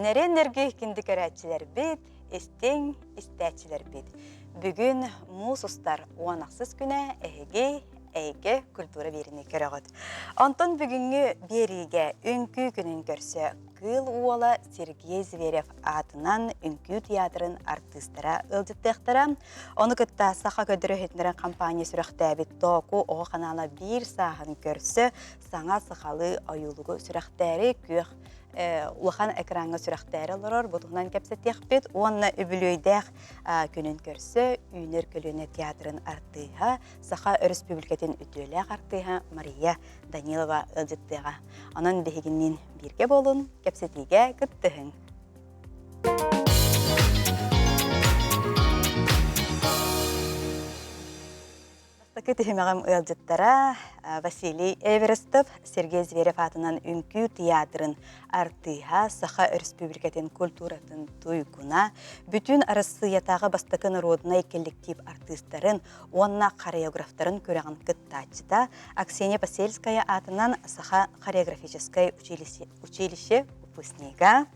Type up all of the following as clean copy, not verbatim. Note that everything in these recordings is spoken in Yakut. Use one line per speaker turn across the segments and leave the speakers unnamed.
Нэрэн нэргий кинди көрөөччүлэрбит, истиҥ истээччилэрбит. Бүгүн муус устар 16 күнэ эһиги эйгэ культура биэриини көрөҕүт. Онтон бүгүҥҥү биэриигэ үҥкүү күнүн көрсө Кыыл уола Сергей Зверев аатынан үҥкүү театрын артыыстара ыалдьыттыахтара. Ону кытта Саха көдөрө компания сүрэхтээбит Тооку оҕо ханаала биир сааһын көрсө саҥа сахалыы ойуулугу сүрэхтээри күөх улахан экраҥҥа сүрэхтээри олорор бу туһунан кэпсэтиэхпит уонна үбүлүөйдээх күнүн көрсө Үүнэр көлүөнэ театрын артыыһа, Саха Өрөспүүбүлүкэтин үтүөлээх артыыһа Мария Данилова ыалдьыттыаҕа. Онон биһигинниин бииргэ буолун, кэпсэтиигэ кыттыһыҥ. Бастакы түһүмэҕим ыалдьыттара Василий Эверестов, Сергей Зверев аатынан Үҥкүү тыйаатырын артыыһа, Саха Өрөспүүбүлүкэтин культуратын туйгуна, бүтүн Арассыыйатааҕы бастакы норуодунай коллектив артыыстарын уонна хореографтарын күрэҕин кыттааччыта Аксения Посельская аатынан Саха хореографическай училище выпускнига,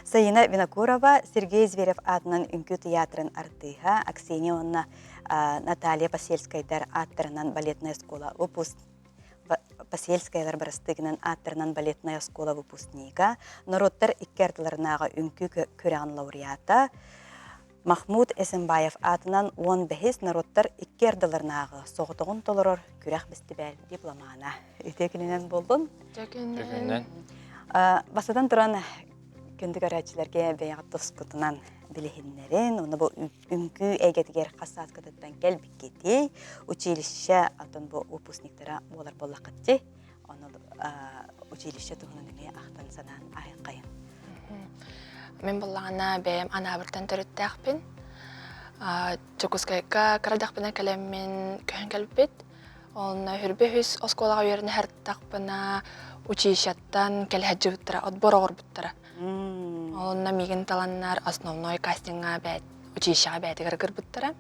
Саина Винокурова, Сергей Зверев аатынан Үҥкүү тыйаатырын артыыһа, Аксения уонна Наталья Посельскайдар ааттарынан балетная оскуола выпуск Посельскаялар бырастыгынан ааттарынан балетная оскуола выпускнига, норуоттар икки ардыларынааҕы үҥкүү күрэҕин лауреата, Махмуд Эсенбаев аатынан 15 норуоттар икки ардыларынааҕы соҕотоҕун толорор күрэх бэстибээл дипломана. Үтүө күнүнэн буоллун.
Үтүө күнүнэн.
Бастатан туран күндү көрөөччүлэргэ бэйэҕит тускутунан билиһиннэрин, уонна бу үҥкүү эйгэтигэр хас сааскытыттан кэлбиккитий, училище атын бу выпускниктара буолар буоллаххытчы, ону училище туһунан эмиэ ахтан санаан аһыаххайын.
Мин буллаҕына бэйэм Анаабыртан төрүттээхпин. Дьокуускайга кырадахпына кэлэммин көһөн кэлбит. Онно хүрбэ үһүс оскуолаҕа үөрэнэ сырыттахпына училищеттан кэлэ сылдьыбыттара, отбор оҕорбуттара. Онно миигин таланнар основной кастиҥҥа бэйт училищеҕа бэйэтигэр кырбыттара.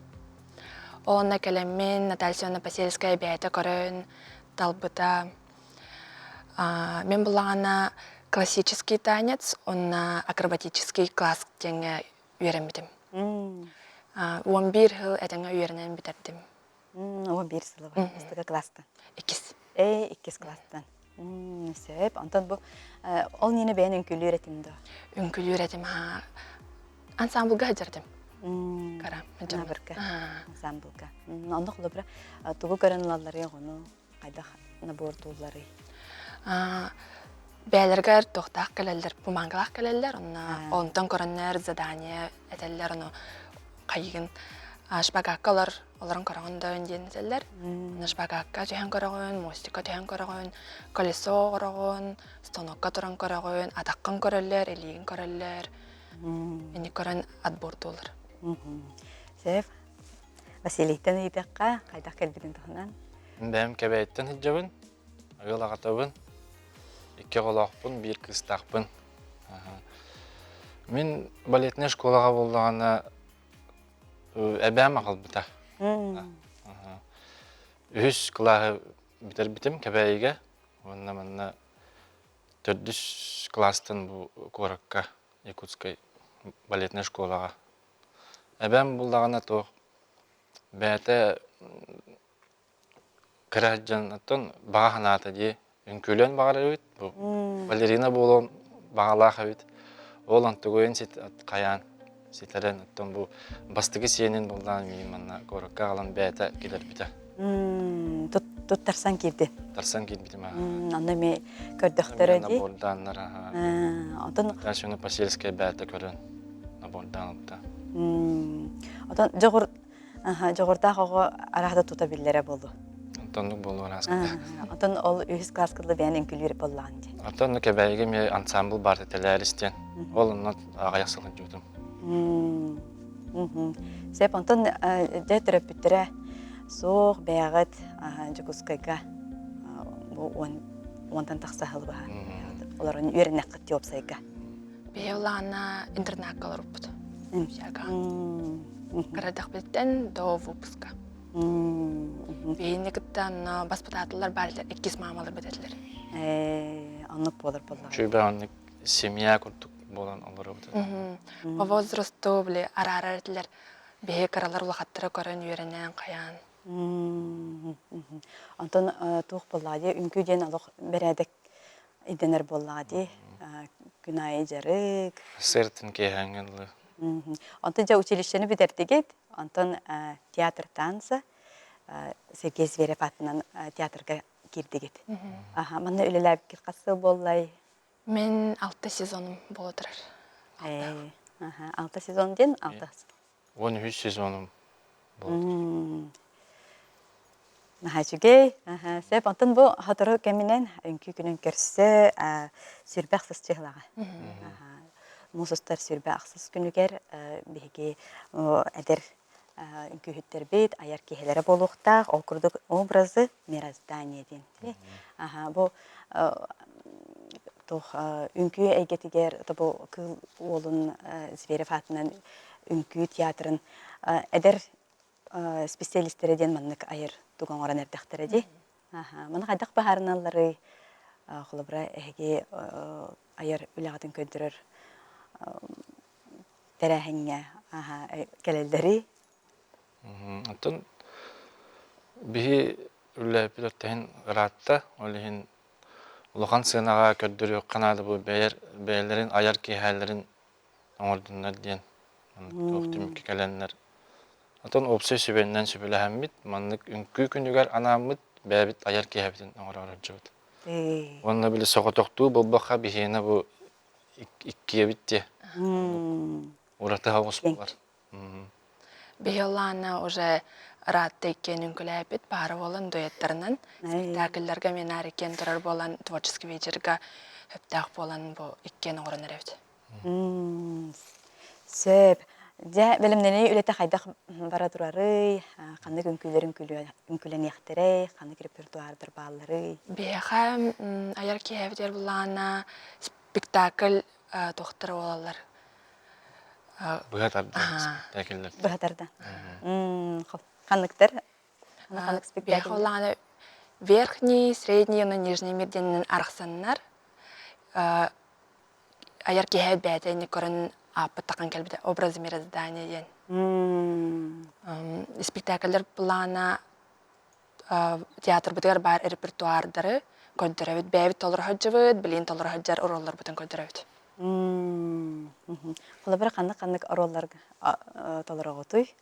Онно кэлэммин Наталья Семеновна Посельская бэйэтэ көрөн талбыта. Мин буллаҕына классический танец уонна акробатический класс диэҥҥэ үөрэммитим. 11 сыл этэҥҥэ үөрэнэн бүтэрдим.
11 сылы бар. Бастакы класстан.
Иккис.
Ээ, иккис класстан. Сөп. Онтон бу ол ньине бэйэн үҥкүүлүүр этим дуо?
Үҥкүүлүүр этим ха. Ансамблга сылдьар этим. Кара.
Набырка. Ансамблга. Онно холобура тугу көрөн ылалларый оҕону хайдах набордуулларый?
Бэйэлэригэр туохтаах кэлэллэр, бумагалаах кэлэллэр, онно онтон көрөннөр задание этэллэр, ону хайыгын шпагакка олор олорон көрөҕүн да диэн этэллэр. Онно шпагакка түһэн көрөҕүн, мостикка түһэн көрөҕүн, колесо оҥороҕун, станокка туран көрөҕүн, атаххын көрөллөр, илиигин көрөллөр. Инник көрөн отбордуулар.
Сөп. Василийтан ыйытыахха, хайдах кэлбитин туһунан.
Бэйэм Кэбээйиттэн сылдьабын, ыал аҕатабын, икки оҕолоохпун, биир кыыстаахпын. Мин балетнай школаҕа буоллаҕына эбээм аҕалбыта. Үһүс кылааһы бүтэрбитим Кэбээйигэ уонна манна төрдүс кылаастан бу куоракка Якутскай балетнай школаҕа. Эбээм буллаҕына туох бэйэтэ кыра сылдьан оттон баҕа санаата дии үҥкүүлүөн баҕарар эбит бу балерина буолуон баҕалаах эбит ол онтугуйун хайаан ситэрэн оттон бу бастакы сиэнин буллаан миигин манна куоракка аҕалан бэйэтэ килэрбитэ
Туттарсан киирдин.
Тарсан киирбитим
Онно эмиэ көрдөхтөрө дии.
Набордааннар
Отон
Наталья Посельская бэйэтэ көрөн набордаан ылта.
Отон дьоҕур дьоҕурдаах оҕо араһа тута биллэрэ буолуо.
Онтоннук буолуо араската.
Отон ол үһүс класска дылы бэйэн үҥкүлүүр буоллаҕын дии.
Оттон Кэбээйигэ эмиэ ансамбл баар тэлээрис диэн. Ол онно аҕыйах сыл сылдьыбытым.
Сөп, онтон дьэ төрөппүттэрэ суох бэйэҕит Дьокуускайга бу уонтан тахса сыл баһа олорон үөрэнэххит уопсайга.
Бэйэ улаана интернакка олорбут. Кырадахпыттан до выпуска. Бэйэни кытта онно баспытаатылар баар иккис маамалар бэтэтилэр.
Оннук буолар буоллаҕа.
Үчүгэй оннук семья курдук. буолан олоробут.
По возрасту били араарар этилэр. Биһи кыралар улахаттара көрөн үөрэнэн хайаан.
Онтон туох буоллаҕа дии, үҥкүү диэн олох бэрээдэк ирдэнэр буоллаҕа дии. Күн аайы дьарык.
Сыртын киэһээҥҥэ дылы.
Онтон дьэ училищены бүтэрдигит, онтон театр танца Сергей Зверев аатынан театрга киирдигит. Аха, манна үлэлээбиккит хас сыл буоллай?
Мин алта сезоным буола турар.
Алта сезон диэн алта
13 сезоным буолар.
Наһаа үчүгэй. Сөп. Онтон бу сотору кэминэн үҥкүү күнүн көрсө сүрбэх ахсыс чыһылаҕа. Муус устар сүрбэ ахсыс күнүгэр биһиги эдэр үҥкүүһүттэрбит айар киһилэрэ буолуохтаах. Ол курдук образы мироздания диэн. Бу туох үҥкүү эйгэтигэр бу Кыыл Уолун Зверев аатынан үҥкүү театрын эдэр специалистэрэ диэн маннык айар тугу оҥорон эрдэхтэрэ дии. Маны хайдах быһаарыналларый? Холобура, эһиги айар үлэҕитин көрдөрөр тэрээһиҥҥэ кэлэллэрий?
Оттон биһи үлэлээбит өртөһүн ыраатта, ол иһин улахан сыанаҕа көрдөрүөххэ наада бу бэйэлэрин айар киэһээлэрин оҥордуннар диэн туох түмүккэ кэлэннэр Оттон уопсай сүбэннэн сүбэлэһэммит, маннык үҥкүү күнүгэр анааммыт бэйэбит айар киэһэбитин оҥоро сылдьыбыт. Уонна били соҕотохтуу буолбакка биһиэнэ бу иккиэбит дии. Ураты оҕус буолар.
Биһиолаана уже ыраатта иккиэн үҥкүлээппит паара буолан дуэттарынан спектакльларга мен иккиэн турар буолан творческий вечерга сөптөөх буолан бу иккиэн оҥорон эрэбит.
Сөп. Дьэ, бэлэмнэнии үлэтэ хайдах бара турарый? Ханнык үҥкүүлэр үҥкүүлэниэхтэрэй? Ханнык репертуардар баалларый?
Биһиэхэ айар киэһэбитигэр буллаҕына спектакль туохтара буолаллар.
Быһа тардан спектакльлэр.
Быһа тардан. Ханныктар? Ханнык спектакль?
Биһиэхэ буллаҕына верхний, средний уонна нижний мир диэнинэн арахсаннар айар киэһэ бэйэтэ инник көрөн ааппыт таххан кэлбитэ образы мироздания диэн спектакльлэр плана театрбытыгар баар репертуардары көрдөрөбүт бэйэбит толоро сылдьыбыт билигин толоро сылдьар оруолларбытын көрдөрөбүт.
Холобура ханнык-ханнык оруолларга толороҕутуй?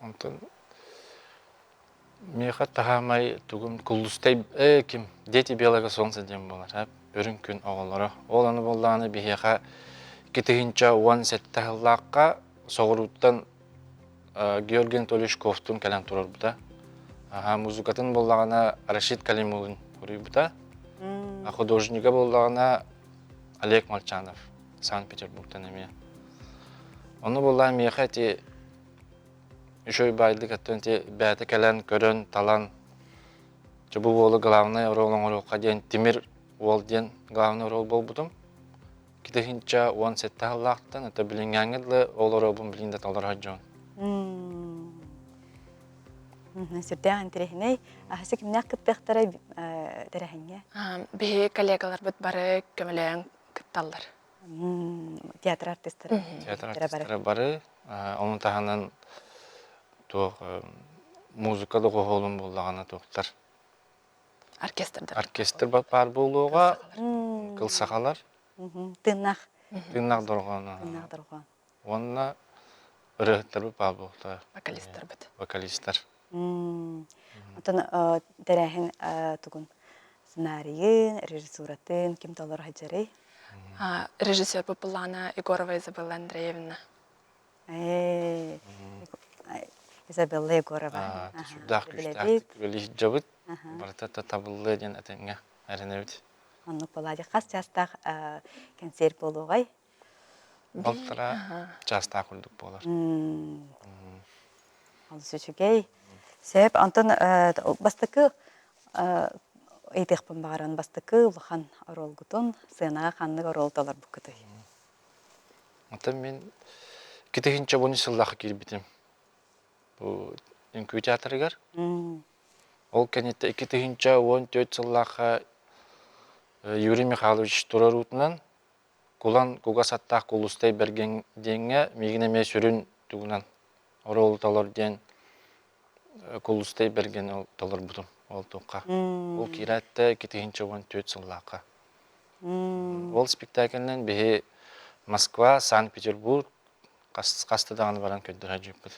Онтон миэхэ таһаамай тугум Куллустай э ким Дети белого солнца диэн буолар үрүҥ күн оҕолоро. Ол аны буоллаҕына биһиэхэ 2017 сыллаахха соҕурууттан Георгий Анатольевич Ковтун кэлэн турарбыта. Аха, музыкатын буоллаҕына Рашид Калимулин суруйбута. А художнига буоллаҕына Олег Молчанов Санкт-Петербургтан эмиэ. Ону буоллаҕа миэхэ ити үчүгэй баайдык оттон ити бэйэтэ кэлэн көрөн талан чэ бу уолу главнай оруол оҥоруохха диэн Тимир уол диэн главный оруол буолбутум. 2017 сыллаахтан это билиҥҥээҥҥэ дылы ол оруолбун билигин да толоро сылдьабын.
Сүрдээх интэриэһинэй. Аһасы кимнээх кыттыахтарай тэрээһиҥҥэ?
Биһиги коллегаларбыт бары көмөлөөн кытталлар.
Театр артистара.
Театр артистара бары. Ону таһынан туох музыка доҕуһуолун буоллаҕына туохтар.
Оркестрдар.
Оркестр баар буолуоҕа. Кыл сахалар.
Тыыннаах.
Тыыннаах дорҕоон.
Тыыннаах дорҕоон.
Уонна ырыаһыттарбыт баар буолуохтара.
Вокалистарбыт.
Вокалистар.
Оттон тэрээһин тугун сценарийын, режиссуратын ким толоро сылдьарый?
Режиссер Папулана Егорова Изабелла Андреевна.
Изабелла Егорова.
Сүрдээх күүстээхтик үлэлии сылдьабыт. Барыта табыллыа диэн этэҥҥэ эрэнэбит.
Оннук буолаа хас чаастаах кэнсиэр буолуоҕай?
Балтараа чаастаах курдук буолар.
Олус үчүгэй. Сөп. Онтон бастакы ыйытыахпын баҕаран бастакы улахан оруолгутун сыанаҕа ханнык оруол толорбуккутуй?
Оттон мин 2010 сыллаахха киирбитим. Бу үҥкүү театрыгар. Ол кэнниттэн 2014 сыллаахха Юрий Михайлович туруоруутунан. Кулан кугас аттаах Кулустай Бэргэн диэҥҥэ миигин эмиэ сүрүн тугунан оруолу толор диэн Кулустай Бэргэн толорбутум ол туохха. Ол киирээттэ 2014 сыллаахха. Ол спектакльнан биһи Москва, Санкт-Петербург хаста даҕаны баран көрдөрө дьыппыт.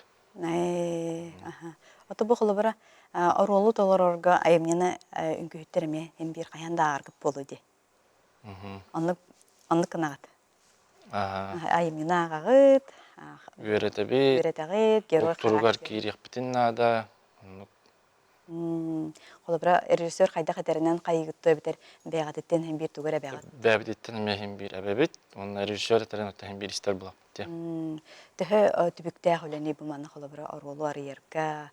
Ото бу холобура оруолу толорорго айымньыны үҥкүүһүттэр эмиэ эн биир хайаан да ааҕаргыт буолуо дии. Оннук оннук гынаҕыт. Айымньыны ааҕаҕыт,
Үөрэтэбит,
үөрэтэҕит, герой
туругар
характер.
киириэхпитин наада. Оннук
Холобура, режиссер хайдах этэринэн хайыгыттыы эбэтэр бэйэҕититтэн иһин биир тугу эрэ эбэҕит?
Бэйэбититтэн эмиэ иһин биир эбэбит, уонна режиссер этэрин оттон иһин биир истэр булаппыт диye.
Төһө түбүктээх үлэни бу манна холобура оруолу арыйарга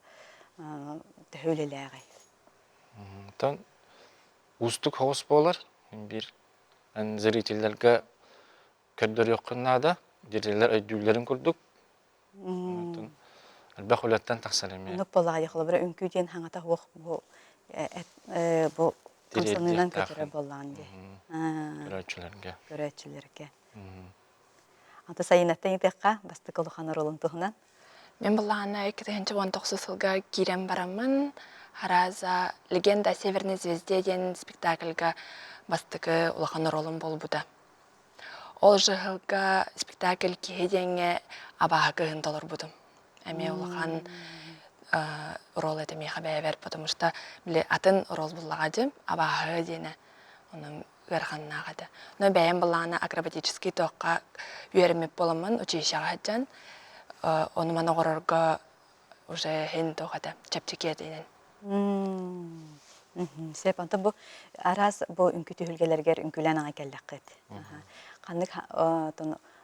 төһө үлэлээҕий?
Оттон уустук соҕус буолар. Биир зрителлэргэ көрдөрүөххүн наада, зрителлэр өйдүүллэрин курдук. Оттон элбэх үлэттэн тахсар эмиэ.
Оннук буоллаҕа холобура үҥкүү диэн хаҥата суох бу бу хамсаныынан көтөрө буоллаҕын дии.
Көрөөччүлэргэ.
Көрөөччүлэргэ. Ата сайынаттан ыытыахха бастакы улахан оруолун туһунан.
Мен былаана 2019 сылга киирэн бараммын Хараза «Легенда о Северной звезде» диэн спектакльга бастакы улахан оруолум буолбута. Ол жыһылга спектакль киһи диэҥҥэ абааһы кыһын толорбутум. Эмиэ улахан ролл этэ миэхэ бэйэбэр, потому что били атын ролл буллаҕа дьим, абааһы диэнэ. Онон ыараханнаах этэ. Но бэйэм былаана акробатический туохха үөрэммит буоламмын училищеҕа сылдьан ону маны оҥорорго уже иһин туох этэ чэпчэки этинэн.
Сөп, онтон бу араас бу үҥкүү түһүлгэлэригэр үҥкүүлээн аҕай кэллэххит. Ханнык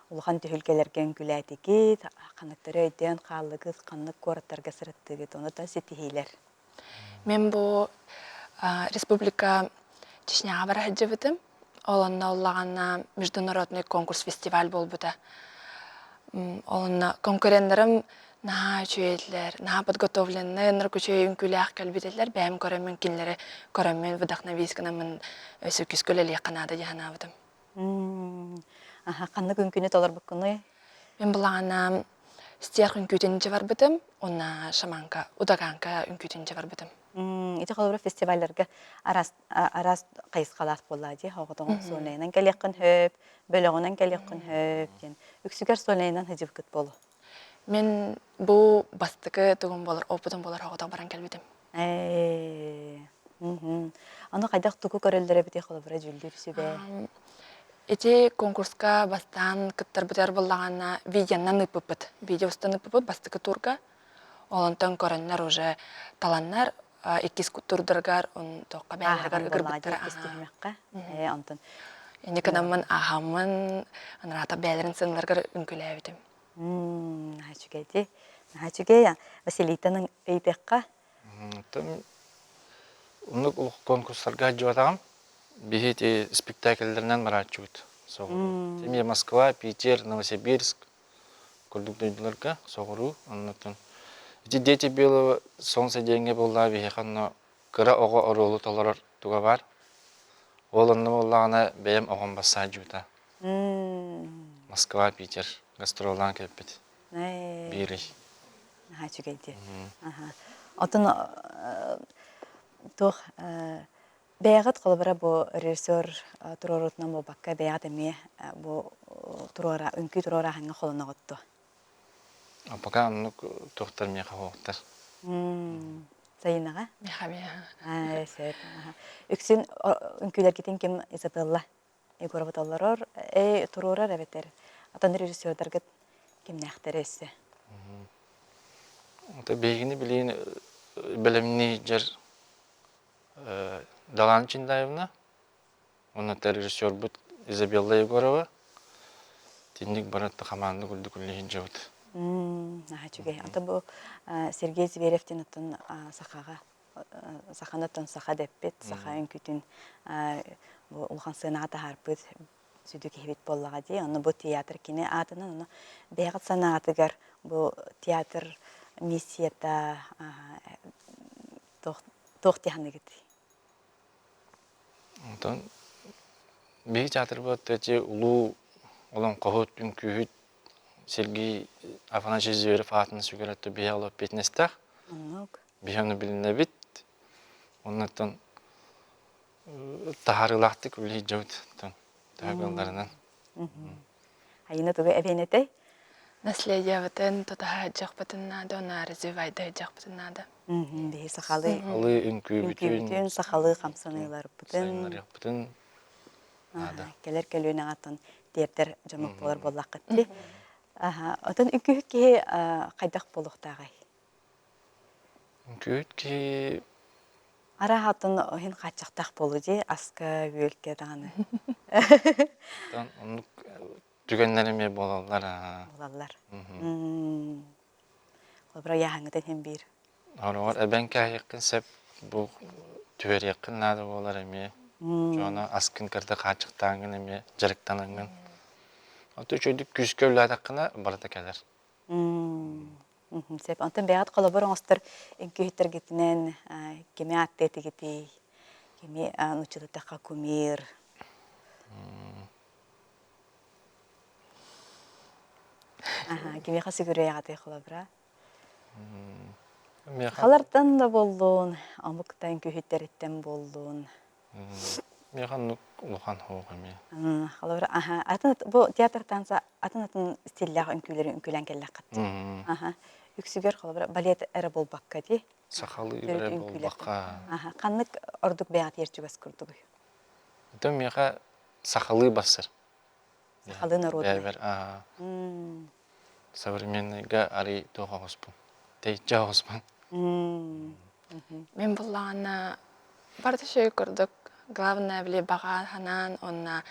улахан түһүлгэлэргэ үҥкүүлээтигит, ханныктары өйдөөн хааллыгыт, ханнык куораттарга сырыттыгыт, ону да ситиһиилэр.
Мен бу республика Чечняҕа бара сылдьыбытым. Ол онно улаҕанна международный конкурс фестиваль буолбута. Ол онно конкуреннарым наһаа үчүгэй этилэр, наһаа подготовленный, ынырык үчүгэй үҥкүүлээх кэлбит этилэр. Бэйэм көрөммүн кинилэри көрөммүн вдохновись гынаммын өссө күүскэ үлэлиэххэ наада дии санаабытым.
Аха, ханнык үҥкүүнү толорбуккунуй?
Мин былаана стерх үҥкүүтүн дьэ барбытым уонна шаманка, удаганка үҥкүүтүн дьэ барбытым.
Ити холобура фестивалларга араас араас хайысхалаах буоллаа дии. Оҕотоҕун сольнайынан кэлиэххин сөп, бөлөҕүнэн кэлиэххин сөп диэн. Үксүгэр сольнайынан сылдьыбыккыт буолуо.
Мин бу бастакы тугум буолар, опытым буолар оҕотох баран кэлбитим.
Аны хайдах тугу көрөллөр эбитий холобура дьүүллүүр сүбэ?
Ити конкурска бастаан кыттарбытыгар буоллаҕына видеонан ыыппыппыт. Видео устан ыыппыппыт бастакы турга. Ол онтон көрөннөр уже таланнар иккис турдарыгар туохха бэйэлэригэр ыгырбыттара.
Иккис түһүмэххэ. Онтон
Инник гынаммын ааһаммын анараата бэйэлэрин сыҥларыгар үҥкүүлээбитим.
Наһаа үчүгэй дии. Наһаа үчүгэй. Василийтан ыйытыахха.
Оттон оннук конкурстарга сылдьыбатаҕым. Биһи ити спектакльлэринэн барааччыбыт. Соҕуруу. Эмиэ Москва, Питер, Новосибирск курдук дойдуларга соҕуруу. Оннуттан ити Дети белого солнца диэҥҥэ буоллаҕа биһиэхэ онно кыра оҕо оруолу толорор туга баар. Ол онно буоллаҕына бэйэм оҕом бассаадьыта. Москва, Питер гастроллаан кэлбит. Биир ый.
Наһаа үчүгэй дии. Отон туох бэйэҕит холобура бу режиссер туруоруутунан буолбакка бэйэҕит эмиэ бу туруора үҥкүү туруорааһыҥҥа холоноҕут дуо?
Пока оннук туохтар миэхэ суохтар.
Сайынаҕа?
Миэхэ миэхэ.
Сөп. Үксүн үҥкүүлэргитин ким Изабелла Егорова толорор, туруорар эбэтэр атын режиссердаргыт кимнээхтэрэ өссө?
Биһигини билигин бэлэмнии дьэр Далаана Чиндаевна уонна режиссербут Изабелла Егорова итинник барытта хамаанда курдук үлэлиһин дьабыт.
Наһаа үчүгэй. Ата бу Сергей Зверев диэн оттон сахаҕа саханы саха дэппит, саха үҥкүүтүн бу улахан сыанаҕа таһаарбыт сүдү киһибит буоллаҕа дии. Онно бу театр кини аатынан, ону бэйэҕит санаатыгар бу театр миссията туох дии саныыгытый?
Онтон биһи театрбыт эти улуу Олоҥхоһут, үҥкүүһүт Сергей Афанасьевич Зверев аатын сүгэр өттө биһи олох эппиэтинэстээх.
Оннук.
Биһи ону билинэбит. Оннуттан таһаарыылаахтык үлэлии дьабыт төһө
Айына тугу эбиэн этэй?
Наследиебытын тутаһа сылдьыахпытын наада, уонна развивайда сылдьыахпытын наада.
Биһи сахалыы
Сахалыы үҥкүүбүтүн,
үҥкүүбүтүн, сахалыы хамсаныыларбытын
сайыннарыахпытын наада.
Кэлэр көлүөнэҕэ тиэрдэр дьоммут буолар буоллаххыт дии. Отон үҥкүүһүт киһи хайдах буолуохтааҕый?
Үҥкүүһүт киһи
Арааһа оттон иһин хааччахтаах буолуо дии, аска, үөлгэ даҕаны.
Оттон оннук түгэннэр эмиэ буолаллар.
Буолаллар. Холобура, ыйааһыҥҥытын иһин биир.
Хороҕор эбэн кээһиэххин сөп, бу түһэриэххин наада буолар эмиэ. Дьоно аскын кытта хааччахтааҥҥын эмиэ дьарыктанаҥҥын. Ото үчүгэйдик күүскэ үлэлээтэххинэ барыта кэлэр.
Сөп. Онтон бэйэҕит холобур оҥостор үҥкүүһүттэргитинэн кими ааттыа этигитий? Кими нууччалыытахха кумир? Кимиэхэ сүгүрүйэҕитий холобура? Сахалартан да буоллун, омуктан үҥкүүһүттэриттэн буоллун.
Миэхэ оннук улахан суох эмиэ.
Холобура, атын бу театр танца атын-атын стиллээх үҥкүүлэри үҥкүүлээн кэллэххит. Үксүгэр холобура балет эрэ буолбакка дии.
Сахалыы эрэ буолбакка.
Ханнык ордук бэйэҕитигэр чугас курдугуй?
Оттон миэхэ сахалыы барсар.
Сахалыы народный.
Бэйэбэр современныйга арый туох оҕуспун. Тэйиччи оҕуспун.
Мин буллаҕына барыта үчүгэй курдук. Главное били баҕа санаан уонна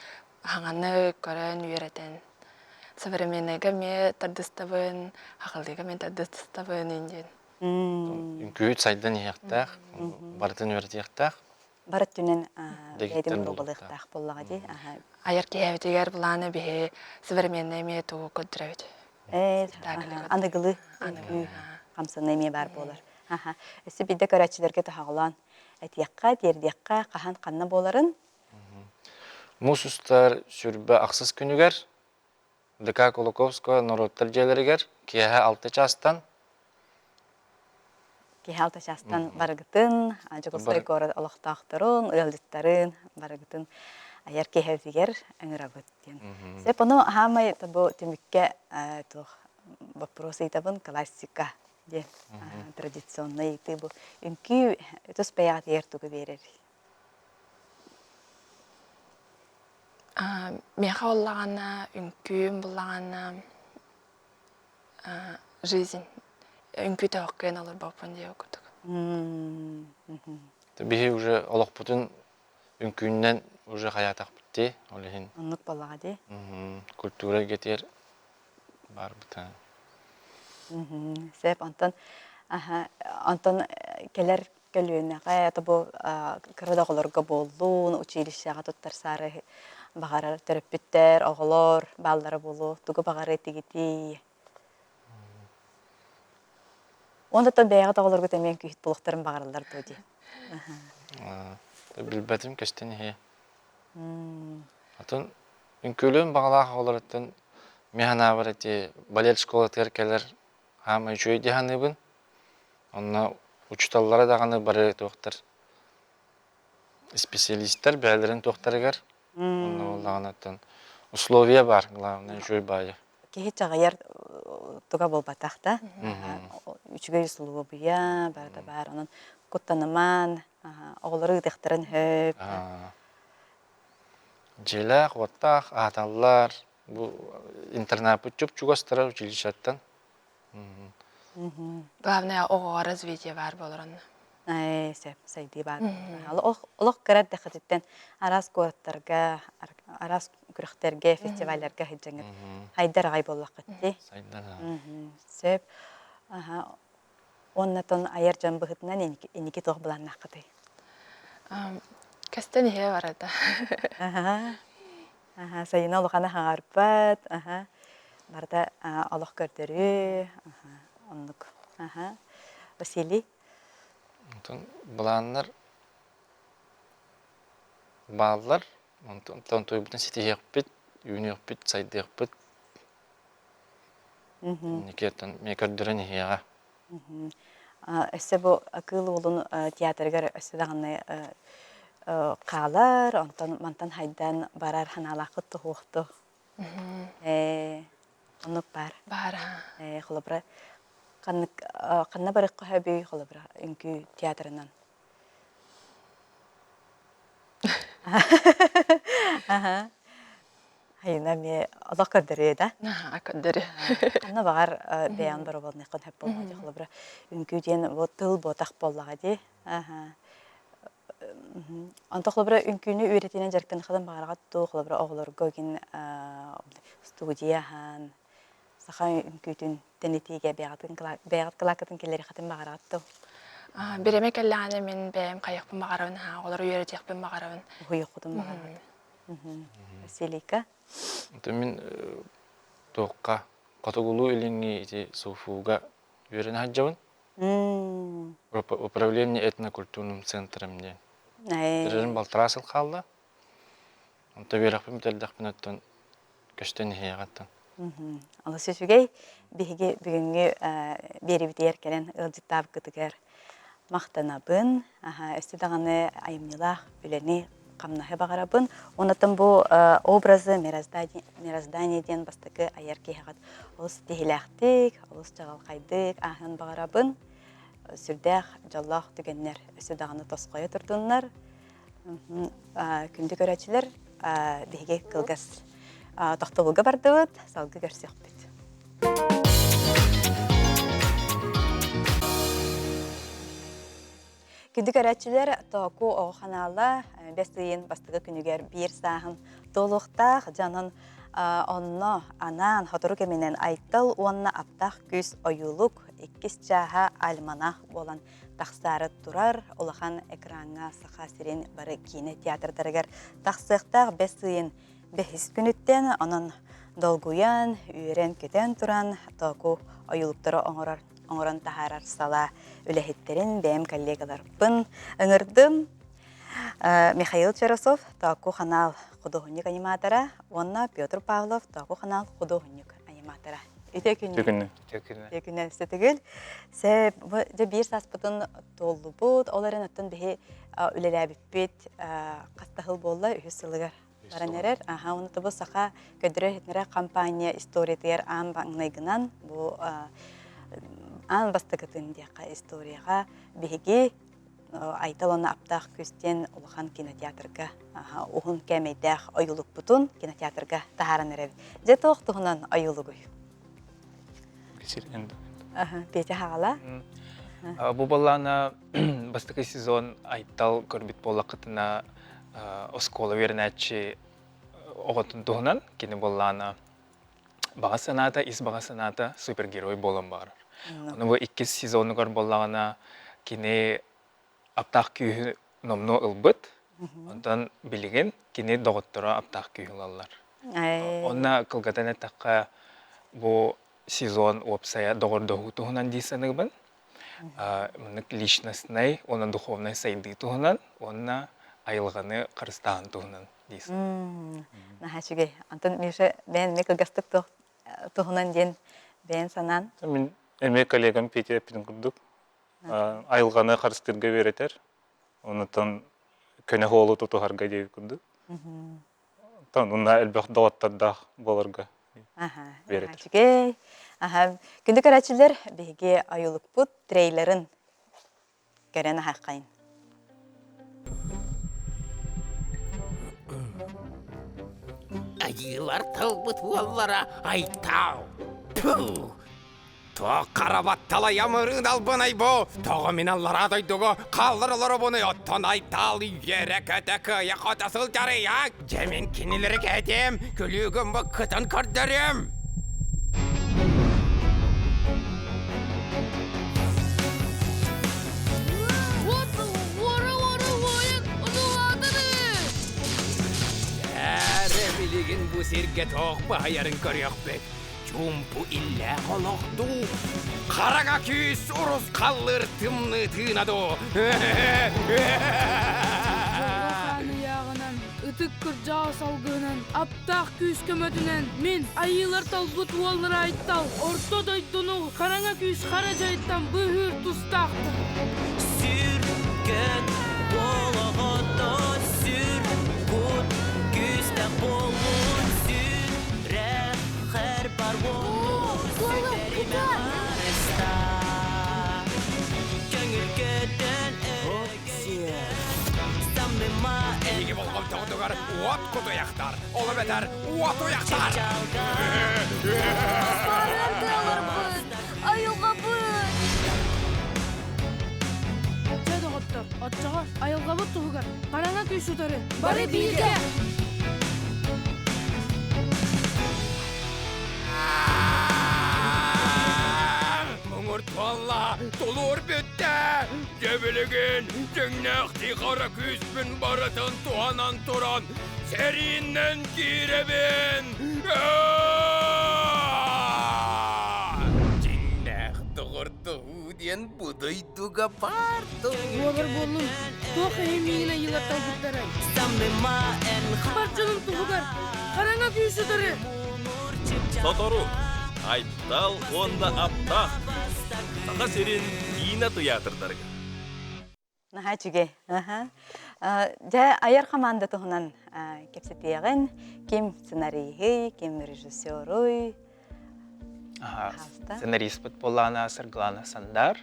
хаҥаны көрөн үөрэтэн. Современныйга эмиэ тардыстабын, сахалыыга эмиэ тардыстабын диэн.
Үҥкүүһүт сайдан иһиэхтээх, барытын үөрэтиэхтээх.
Бар өттүнэн бэйэтин боруобалыахтаах буоллаҕа дии.
Айар киһибитигэр былааны биһи современный эмиэ тугу көрдөрөбүт.
Аныгылыы хамсаныы эмиэ баар буолар. Өссө биирдэ көрөөччүлэргэ тоһоҕолоон этиэххэ, тиэрдиэххэ хаһан ханна буоларын.
Муус устар сүрбэ ахсыс күнүгэр ДК Кулаковского норуоттар дьиэлэригэр киэһэ 6 чаастан
Киэһэ 6 чаастан барыгытын, Дьокуускай куорат олохтоохторун, ыалдьыттарын барыгытын айар киэһэбитигэр ыҥырабыт диэн. Сөп, ону хаамай бу түмүккэ туох боппуруос ыйытабын классика диэн традиционный ыйытыы бу үҥкүү тус бэйэҕитигэр тугу биэрэр?
Миэхэ буоллаҕына, үҥкүүм буоллаҕына жизнь үҥкүү тоһох олорбоппун диэ курдук.
Биһи уже олохпутун үҥкүүннэн уже хайаатахпыт дии, ол иһин.
Оннук буоллаҕа дии.
Культура эйгэтигэр баарбыта.
Сөп, онтон онтон кэлэр көлүөнэҕэ это бу кыра да оҕолорго буоллун, училищеҕа туттарсаары баҕарар төрөппүттэр, оҕолор бааллара буолуо, тугу баҕарыа этигитий? Уонна оттон бэйэҕит оҕолоргут эмиэ үҥкүүһүт буолуохтарын баҕараллар дуо дии?
Билбэтим көстөн иһиэ. Атын үҥкүүлүөн баҕалаах оҕолоруттан мин санаабар ити балет школатыгар кэлэр хаамай үчүгэй дии саныыбын. Онно учууталлара даҕаны бары туохтар специалистар бэйэлэрин туохтарыгар онно буоллаҕына оттон условия баар главное үчүгэй баайы.
Киһи чаҕыйар туга буолбатах да үчүгэй усулуобуйа барыта баар онон куттанымаан оҕолору ыытыахтарын сөп.
Дьиэлээх, уоттаах аһаталлар. Бу интернаппыт чуп-чугас турар училищеттан.
Главное оҕоҕо развитие баар буолар онно.
Сөп, сайдыы баар. Олох кыра эрдэххититтэн араас куораттарга, араас күрэхтэргэ, фестивалларга сылдьаҥҥыт хайдар аҕай буоллаххыт дии.
Сайдар.
Сөп. Уонна айар дьон быһыытынан инники туох былааннааххытый?
Кэстэн иһэ барата.
Сайына улаханы хаҥарбат, барыта олох көрдөрүү, оннук. Василий?
Онтон былааннар бааллар. Онтон туйбутун ситиһиэхпит. үүнүөхпүт, сайдыахпыт. Инники оттон эмиэ көрдөрөн иһиэҕэ.
Өссө бу Кыыл Уолун театрыгар өссө даҕаны хаалар, онтон мантан хайдан барар ханаалааххыт туһуохту. Оннук баар.
Баар.
Холобура, ханнык ханна барыахха сөбүй, холобура, үҥкүү театрынан? Аха. Айына эмиэ олох көрдөрүө да?
Наһаа көрдөрүө.
Ханна баҕар бэйэҕин боробуолунайхын сөп буоллаҕа дии. Холобура, үҥкүү диэн бу тыл буотах буоллаҕа дии. Аха. Онто холобура үҥкүүнү үөрэтиинэн дьарыктаныххытын баҕараҕыт дуу, холобура оҕолорго гин студия аһаан саха үҥкүүтүн тэнитиигэ бэйэҕитин бэйэҕит кылааккытын киллэриэххитин баҕараҕыт дуу?
Бириэмэ кэллэҕинэ мин бэйэм хайыахпын баҕарабын, оҕолору үөрэтиэхпин баҕарабын.
Уһуйуоххутун баҕараҕыт. Василийка?
Мин туохха хотугулуу-илиҥҥи ити СУФУга үөрэнэ сылдьабын. Управление этнокультурным центром диэн. Бүтэрэрим балтараа сыл хаалла. Онто үөрэхпин бүтэрдэхпинэ оттон көстөн иһиэҕиттэн.
Олус үчүгэй. Биһиги бүгүҥҥү биэрибитигэр кэлэн ыалдьыттаабыккытыгар махтанабын. Өссө даҕаны айымньылаах үлэни хамнаһы баҕарабын. Онтон бу образы мироздание диэн бастакы айар киһиэхэ олус тиһилээхтик, олус чаҕылхайдык ааһыан баҕарабын. Сүрдээх дьоллоох түгэннэр өссө даҕаны тосхойо турдуннар. Күндү көрөөччүлэр, биһиги кылгас тохтобулга бардыбыт, салгыы көрсүөхпүт. Күндү көрөөччүлэр, Тооку оҕо ханаала бэс ыйын бастакы күнүгэр биир сааһын туолуохтаах дьонун онно анаан сотору кэминэн Айтал уонна Аптаах күүс ойуулук иккис чааһа альманах буолан тахсаары турар улахан экраҥҥа Саха сирин бары киинэ театрдарыгар тахсыахтаах бэс ыйын бэһис күнүттэн онон долгуйан, үөрэн-көтөн туран Тооку ойуулуктары оҥорор оҥорон таһаарар салаа үлэһиттэрин бэйэм коллегаларбын ыҥырдым. Михаил Черосов, Тооку ханаал худуоһунньук-аниматора уонна Петр Павлов, Тооку ханаал худуоһунньук-аниматора. Үтүө күнү.
Үтүө күнү.
Үтүө күнү өссө Сэ дьэ биир сааспытын туоллубут, ол эрэн оттон биһи үлэлээбиппит хас да сыл буолла, үһүс сылыгар баран эрэр. Аха, уонна бу саха көдөрөр-иһитиннэрэр компания историятыгар аан маҥнайгынан бу аан бастакытын диэххэ историяҕа биһиги Айтал уонна Аптаах күүс диэн улахан кинотеатрга уһун кээмэйдээх ойуулукпутун кинотеатрга таһааран эрэбит. Дьэ туох туһунан ойуулугуй? Петя хаҕала.
Бу баллаана бастакы сезон Айтал көрбүт буоллаххытына оскуола үөрэнээччи оҕотун туһунан кини буоллаана баҕа санаата, ис баҕа санаата супергерой буолан баарар. Ону бу иккис сезонугар буоллаҕына кини аптаах күүһү номнуо ылбыт. Онтон билигин кини доҕотторо аптаах күүһү ылаллар. Онно кылгатан эттэххэ, бу сезон уопсайа доҕордоһуу туһунан дии саныыбын. Маннык личностнай уонна духовнай сайдыы туһунан уонна айылҕаны харыстааһын туһунан дии саныыбын.
Наһаа үчүгэй. Антон Миша бэйэн эмиэ кылгастык туһунан диэн бэйэн санаан.
Мин эмиэ коллегам Петя эппитин курдук айылҕаны харыстыырга үөрэтэр. Онутан көнө суолу тутуһарга диэбит курдук. Оттон уонна элбэх доҕоттордоох буоларга үөрэтэр.
Үчүгэй. Аха. Күндү көрөөччүлэр, биһиги ойуулукпут трейлерын көрөн аһаххайын.
Айыылар тылбыт уоллара Айтау! Пу! Туох хара батталай амырыын албынай бу? Тоҕо мин аллараа дойдуга хааллар олоробунуй оттон Айтаал үөрэ-көтө кыайа-хото сылдьарый а? Дьэ мин кинилэри кээтиэм, күлүүгүм быккытын көрдөрүөм! Эрэ билигин бу сиргэ туох баһыйарын көрүөхпүт. Чуумпу иллээх олох дуу, хараҥа күүс урусхаллыыр тымныы тыына дуу.
Дьоллоох аан ыйааҕынан. Ытык кырдьаҕас алгыһынан, аптаах күүс көмөтүнэн мин, айыылар талбыт уоллара Айтал, орто дойдуну хараҥа күүс хара дьайыттан быыһыыр тустаахпын.
Сүргэн олоҕото сүр кут күүстээх буоллун сүрэхэр бар уоту сүтэримэ харыста көҥүл көтөн
Эһиги болҕомтоҕутугар уот кутуйахтар, ол эбэтэр уот уйахтар!
Баран тыаларбыт, айылҕабыт!
Дьэ, доҕоттор, оччоҕо айылҕабыт туһугар хараҥа күүс утары
Бары бииргэ!
Муҥур туолла, тулуур бүттэ! Дьэ билигин дьиҥнээхтии хара күүспүн барытын туһанан туран сэрииннэн киирэбин! Дьиҥнээх доҕордоһуу диэн бу дойдуга баар
Буолар буоллун, туох иһин миигин айыылар талбыттарай? Бар дьонум туһугар хараҥа күүс утары!
Сотору Айтал уонна Аптаах күүс Саха сирин киинэ тыйаатырдарыгар.
Наһаа үчүгэй. Дьэ, айар хамаанда туһунан кэпсэтиэҕин. Ким сценариһый, ким режиссеруй?
Сценариспыт буоллаҕына Саргылана Сандар,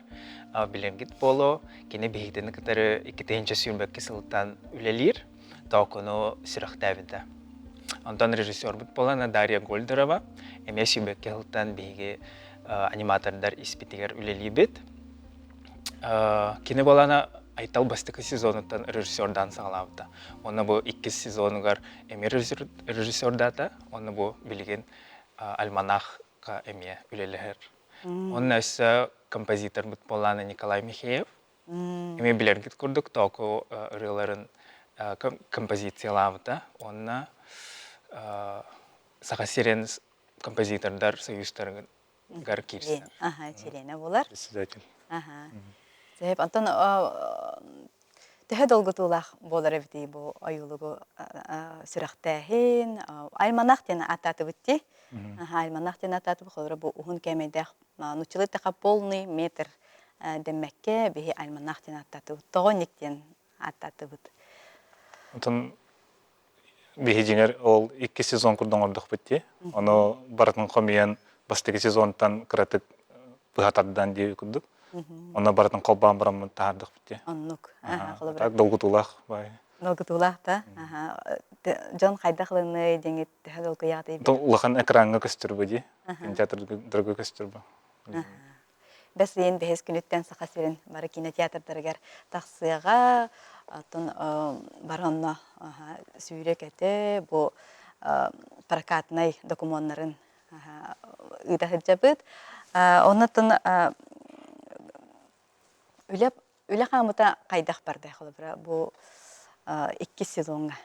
билэргит буолуо, кини биһигини кытары 2022 сылтан үлэлиир. Тоокуну сүрэхтээбитэ. Онтон режиссербут буолан Дарья Гольдерова эмиэ сүүрбэккэ сылтан биһиги аниматордар испитигэр үлэлиибит. Кини буолана Айтал бастакы сезонуттан режиссердаан саҕалаабыта. Онно бу иккис сезонугар эмиэ режиссердаата, онно бу билигин альманахка эмиэ үлэлэһэр. Онно өссө композиторбут буоллаана Николай Михеев. Эмиэ билэргит курдук Тооку ырыаларын композициялаабыта уонна Саха сирин композитордар союзтарыгар киирсэр.
Аха, чилиэнэ буолар.
Председатель.
Аха. Сөп. Онтон төһө долгутуулаах буолар эбитий бу ойуулугу сүрэхтээһин, альманах диэн ааттаатыбыт дии. Альманах диэн ааттаатыбыт, холобура бу уһун кээмэйдээх нууччалыы таха полный метр дэммэккэ биһи альманах диэн ааттаатыбыт. Тоҕо ник диэн ааттаатыбыт?
Онтон биһи дьиҥэр ол икки сезон курдук оҥордохпут дии. Ону барытын хомуйан бастакы сезонтан кыратык быһа тардан дии курдук. Онно барытын холбоон бараммын таһаардахпыт дии.
Оннук.
Так долгутуулаах бай.
Долгутуулаах да? Дьон хайдах ылыный диҥит төһө долгуйаатый?
Улахан экраҥҥа көстөр бу дии. Кинотеатрдарга көстөр бу.
Бэс ыйын бэһис күнүттэн Саха сирин бары кинотеатрдарыгар тахсыаҕа. Оттон бары онно сүүрэ-көтө бу прокатнай докумуоннарын ыыта сылдьабыт. Оннуттан үлэ үлэ хаамыта хайдах барда холобура бу иккис сезоҥҥа.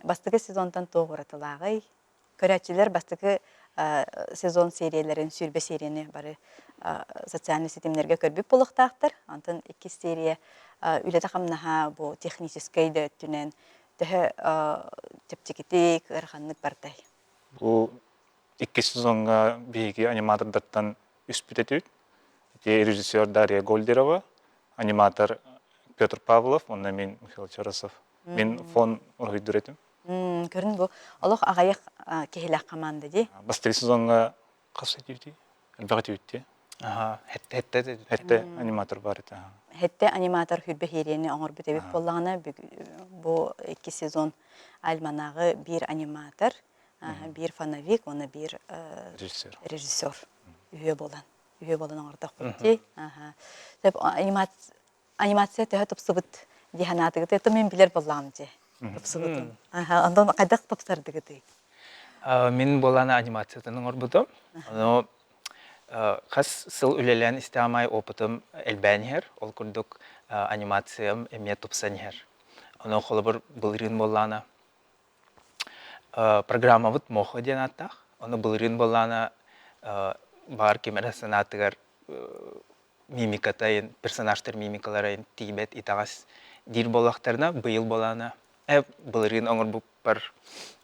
Бастакы сезонтан туох уратылааҕый? Көрөөччүлэр бастакы сезон серияларын, 20 серияны бары социальнай ситимнэргэ көрбүт буолуохтаахтар. Онтон иккис серия үлэтэ-хамнаһа бу техническэй да өттүнэн төһө чэпчэкитик, ыараханнык бардай?
Бу иккис сезоҥҥа биһиги аниматордартан үспүт этибит. Ити режиссер Дарья Гольдерова, аниматор Петр Павлов, уонна мин Михаил Чоросов. Мин фон уруһуйдуур этим.
Көрүн бу олох аҕыйах киһилээх команда дии.
Бастакы сезоҥҥа хас этибитий? Элбэх этибит дии.
Аха, хэтте
Хэтте аниматор бар этэ.
Хэтте аниматор хүрбэ хиэриэни оҥорбут эбит буоллаҕына бу икки сезон альманагы биир аниматор, биир фоновик уонна биир
режиссер.
Режиссер үһүө буолан үһүө буолан оҥордохпут дии. Анимация төһө тупсубут дии санаатыгыт? Это мин билэр буоллаҕым дии. Тупсубутун. Онтон хайдах тупсардыгытый?
Мин буолан анимациятын оҥорбутум. Ону хас сыл үлэлээн истэҕим аайы опытым элбээн иһэр. Ол курдук анимациям эмиэ тупсан иһэр. Ону холобур былырыын буоллаҕына программабыт Мохо диэн ааттаах. Ону былырыын буоллаҕына баар ким эрэ санаатыгар мимиката персонажтар мимикалара тиийбэт итэҕэс диир буоллахтарына быйыл буолаана. Былырыын оҥорбуппар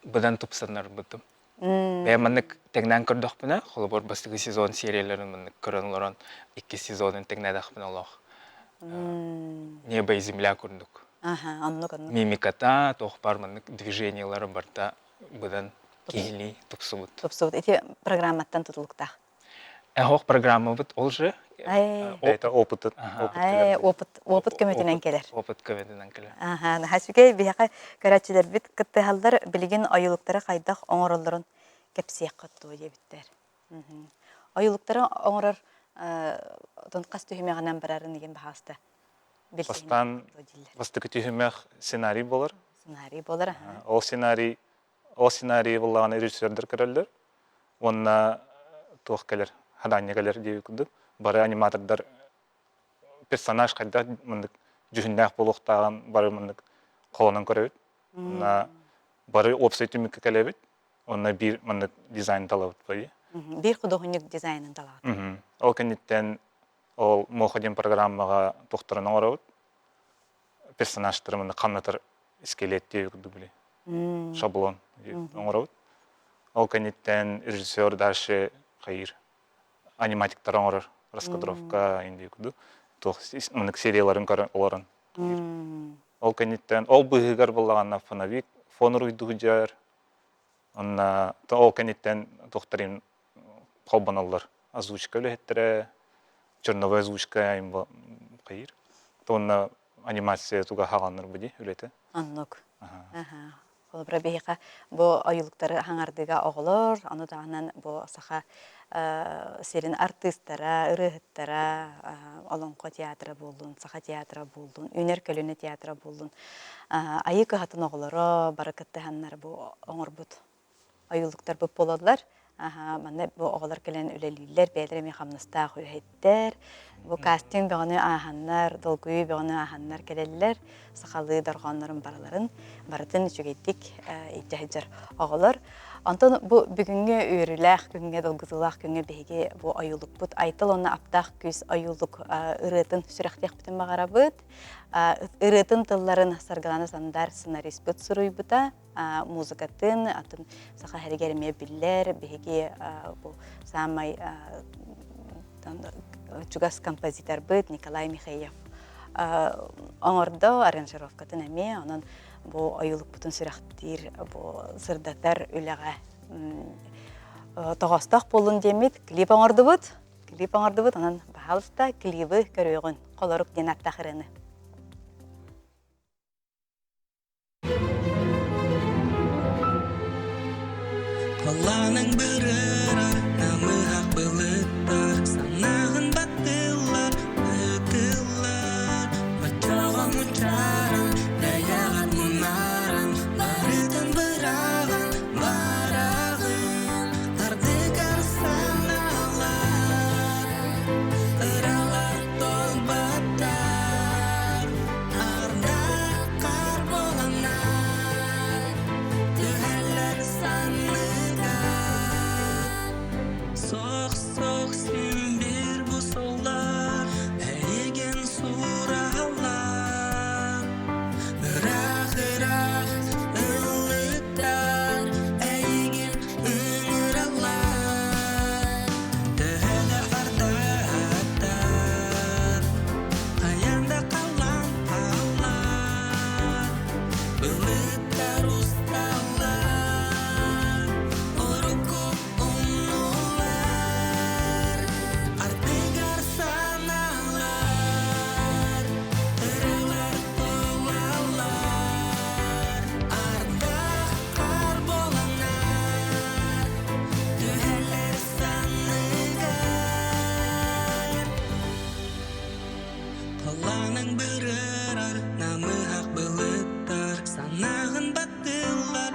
быдан тупсаннарбытым. Бэйэм маннык тэҥнээн көрдөхпүнэ, холобур, бастакы сезон серияларын маннык көрөн олорон, иккис сезонун тэҥнээтэхпинэ олох небо и земля курдук.
Аха, оннук оннук.
Мимиката, туох баар маннык движениелара барыта быдан киһилии тупсубут.
Тупсубут. Ити программаттан тутулуктаах.
Эһох программабыт ол же
Это опыт.
Опыт, опыт көмөтүнэн кэлэр.
Опыт көмөтүнэн кэлэр.
Аха, наһаа үчүгэй. Биһиэхэ көрөөччүлэрбит кыттыһаллар билигин ойулуктары хайдах оҥороллорун кэпсиэххит дуо диэбиттэр. Ойулуктары оҥорор хас түһүмэҕинэн барарын игин баһааста
Бастаан бастакы түһүмэх сценарий болар.
Сценарий болар.
Ол сценарий ол сценарийы буллаҕына режиссердэр көрөллөр. Уонна туох кэлэр, хадаанньа кэлэр диэбит курдук. Бары аниматордар персонаж хайдах маннык дьүһүннээх буолуохтааҕын бары маннык холонон көрөбүт. Уонна бары уопсай түмүккэ кэлэбит. Онно биир маннык дизайн талабыт бай.
Биир худуоһунньук дизайнын талаҕыт.
Ол кэнниттэн ол Моха диэн программаҕа туохтарын оҥоробут. Персонажтары маннык хамнатар скелет диэбит курдук били. Шаблон оҥоробут. Ол кэнниттэн режиссер дальше хайыыр аниматиктар оҥорор раскадровка инди курдук туох маннык серияларын көрөн олорон Ол кэнниттэн ол быыһыгар буоллаҕына фоновик фон уруйдуһудьар Онно ол кэнниттэн туохтарын холбоноллор. Озвучка үлэһиттэрэ, черновая озвучка хайыр. Уонна анимация туга хааланнар бу дии үлэтэ.
Оннук. Холобура биһиэхэ бу ойуулуктары хаҥардыыга оҕолор, ону таһынан бу саха сирин артыыстара, ырыаһыттара, олоҥхо театра буоллун, саха театра буоллун, үүнэр көлүөнэ театра буоллун, Айыы кыһатын оҕолоро бары кыттыһаннар бу оҥорбут ойуулуктарбыт буолаллар. Манна бу оҕолор кэлэн үлэлииллэр, бэйэлэрэ эмиэ хамнастаах үлэһиттэр. Бу кастинг бөҕөнү ааһаннар, долгуйуу бөҕөнү ааһаннар кэлэллэр. Сахалыы дорҕооннорун барыларын барытын үчүгэйдик илдьэ сылдьар оҕолор. Онтон бу бүгүҥҥү үөрүүлээх күҥҥэ, долгутуулаах күҥҥэ биһиги бу ойуулукпут Айтал уонна Аптаах күүс ойуулук ырыатын сүрэхтиэхпитин баҕарабыт. Ырыатын тылларын Саргылана Сандар сценариспыт суруйбута, музыкатын атын саха иһигэр эмиэ биллэр. Биһиги бу саамай чугас композиторбыт Николай Михеев оҥордо аранжировкатын эмиэ. Онон бу ойуулукпутун сүрэхтиир, бу сырдатар үлэҕэ тоҕоостоох буоллун диэммит клип оҥордубут. Клип оҥордубут, онон баһаалыста клибы көрүөҕүн, холорук диэн ааттаах ырыаны.
Халлааныҥ бырырар, намыһах былыттар, санааҕын баттыыллар, ытыллар. Оччоҕо мунчааран, бэйэҕин мунааран, барытын быраҕан, бараҕын. Ардыгар санаалар, ыралар туолбаттар, ардах хаар буоланнар, түһэллэр санныгар. Сох-сох син бир бу суоллар, эйигин сураһаллар. Ыраах-ыраах ыллыктар эйигин ыҥыраллар. Төһө да ардааттар, хайаан да халлаан хааллар, былыттар усталлар, урукку умнулар, ардыгар санаалар, ыралар туолаллар, ардах хаар буоланнар, түһэллэр санныгар. Халлааныҥ бырырар, намыһах былыттар, санааҕын баттыыллар,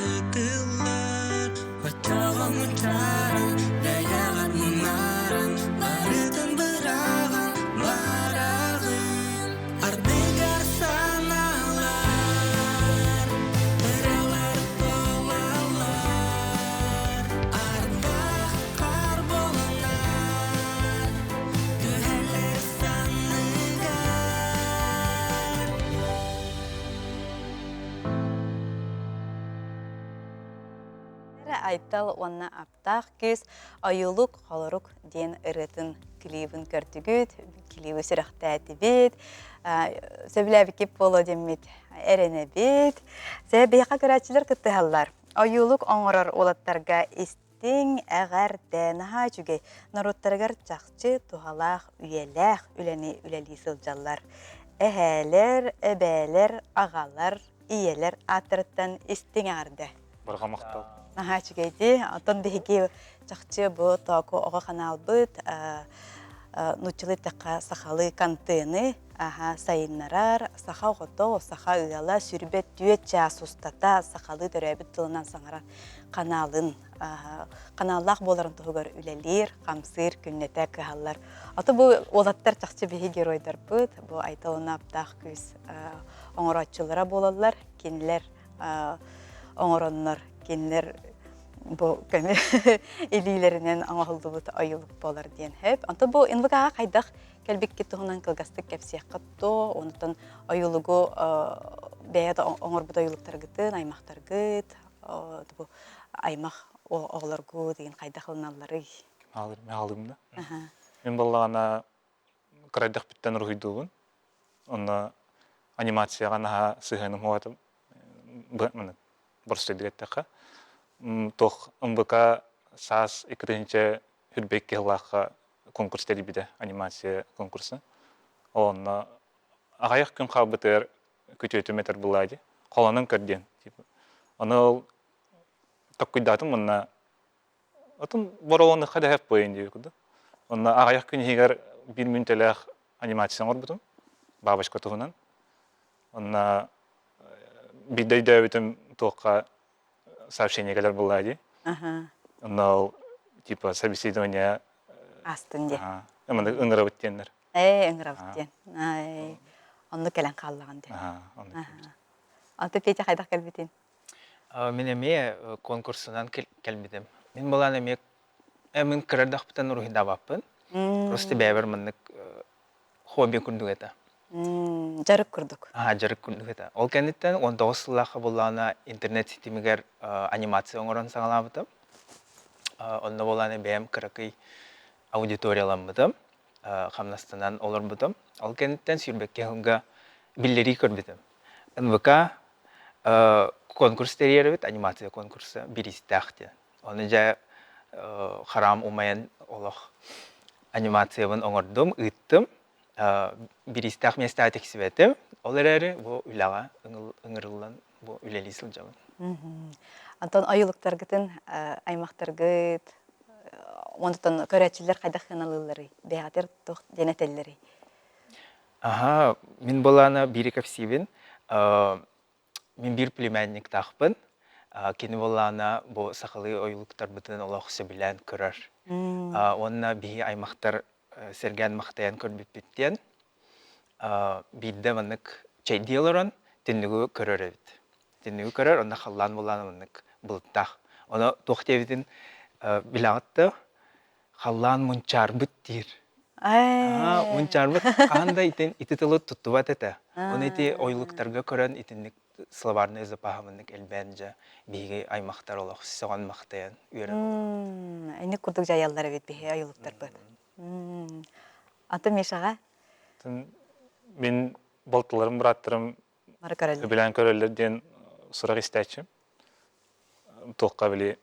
ытыллар. Оччоҕо мунчааран, бэйэҕин мунааран, барытын быраҕан, бараҕын. Ардыгар санаалар, ыралар туолаллар, ардах хаар буоланнар, түһэллэр санныгар.
Айтал уонна Аптаах күүс Ойуулук холорук диэн ырыатын клибын көрдүгүт, клибы сүрэхтээтибит, сөбүлээбиккит буолуо диэммит эрэнэбит. Сэ биһиэхэ көрөөччүлэр кыттыһаллар. Ойуулук оҥорор уолаттарга истиҥ, эҕэрдэ, наһаа үчүгэй, норуоттарыгар чахчы туһалаах, үйэлээх үлэни үлэлии сылдьаллар. Эһээлэр, эбээлэр, аҕалар, ийэлэр ааттарыттан истиҥ эҕэрдэ.
Барҕа махтал.
Наһаа үчүгэй дии. Оттон биһиги чахчы бу Тооку оҕо ханаалбыт нууччалыы эттэххэ сахалыы контены сайыннарар, саха оҕото, саха ыала сүрбэ түөрт чаас устата сахалыы төрөөбүт тылынан саҥарар ханаалын ханааллаах буоларын туһугар үлэлиир, хамсыыр, күннэтэ кыһаллар. Ото бу уолаттар чахчы биһи геройдарбыт, бу Айталына аптаах күүс оҥорооччулара буолаллар. Кинилэр оҥороннор, кинилэр бу көмө илиилэринэн оҥоһуллубут ойуулук буолар диэн сөп. Онтон бу НВК-ҕа хайдах кэлбиккит туһунан кылгастык кэпсиэххит дуо? Онтон ойуулугу бэйэ да оҥорбут ойуулуктаргытын, аймахтаргыт, бу аймах оҕолоргут деген хайдах ылыналларый?
Аалым да. Мин буоллаҕына кырайдахпыттан уруһуйдуубун. Онно анимацияҕа наһаа сыһыаным уһаатым. Боростуойдук эттэххэ. Туох МВК саас 2000 хүрбэкки сыллаахха конкурс тэрийбитэ, анимация конкурса. Онно аҕыйах күн хаалбытыгар күтүөтүм этэр булаа дии. Холонон көр диэн. Ону ол токкуйдаатым уонна Отун боролоныхха дэһэр буойун диэбит курдук. Онно аҕыйах күн иһигэр биир мүнтэлээх анимация оҥорбутум, бабочка туһунан. Онно биирдэ өйдөөбүтүм туохха сообщение кэлэр буоллаа дии. Онно ол типа собеседование
Астын диэн.
Ыманы ыҥырабыт диэннэр.
Ээ, ыҥырабыт диэн. Онно кэлэн хааллаҕын диэн. Аты Петя хайдах кэлбитин?
Мин эмиэ конкурсунан кэлбитим. Мин былаан эмиэ мин кыра эрдэхпиттэн уруһуйдаабаппын. Просто бэйэбэр маннык хобби курдук этэ.
Дьарык курдук.
Аа, дьарык курдук этэ. Ол кэнниттэн 19 сыллаахха буллаҕына интернет ситимигэр анимация оҥорон саҕалаабытым. Онно буолааны бэйэм кыракый аудиторияламмытым, хамнастанан олорбутум. Ол кэнниттэн сүүрбэккэ сылга биллэрии көрбүтүм. НВК конкурс тэрийэр эбит, анимация конкурса бириистээх диэн. Ону дьэ хараам умайан олох анимациябын оҥордум, ыыттым. Бириистээх миэстэҕэ тиксибэтим. Ол эрээри бу үлэҕэ ыҥырыллан бу үлэлии сылдьабын.
Антон ойуулуктаргытын аймахтаргыт онтон көрөөччүлэр хайдах сыаналыылларый? Бэйэҕитигэр туох диэн этэллэрий?
Аһаа, мин былаана биири кэпсиибин. Мин биир племянниктаахпын. Кини былаана бу сахалыы ойуулуктарбытын олох сөбүлээн көрөр. Уонна биһи аймахтар сэргээн махтайан көрбүппүт диэн биирдэ маннык чэйдии олорон түннүгү көрөр эбит. Түннүгү көрөр, онно халлаан былаана маннык былыттаах. Ону туох диэбитин билэҕит да халлаан мунчаарбыт диир. Аа, мунчаарбыт хаһан да итин ити тылы туттубат этэ. Оны ити ойлуктарга көрөн итинник словарный запаһымыннык элбээн дьэ биһиги аймахтар олох сөҕөн махтайан үөрэн олоробут.
Инник курдук дьайаллар эбит биһи ойулуктарбыт. Аты Мишаҕа?
Мин балтыларым, бырааттарым Сөбүлээн көрөллөр диэн сурах истээччим. Туохха били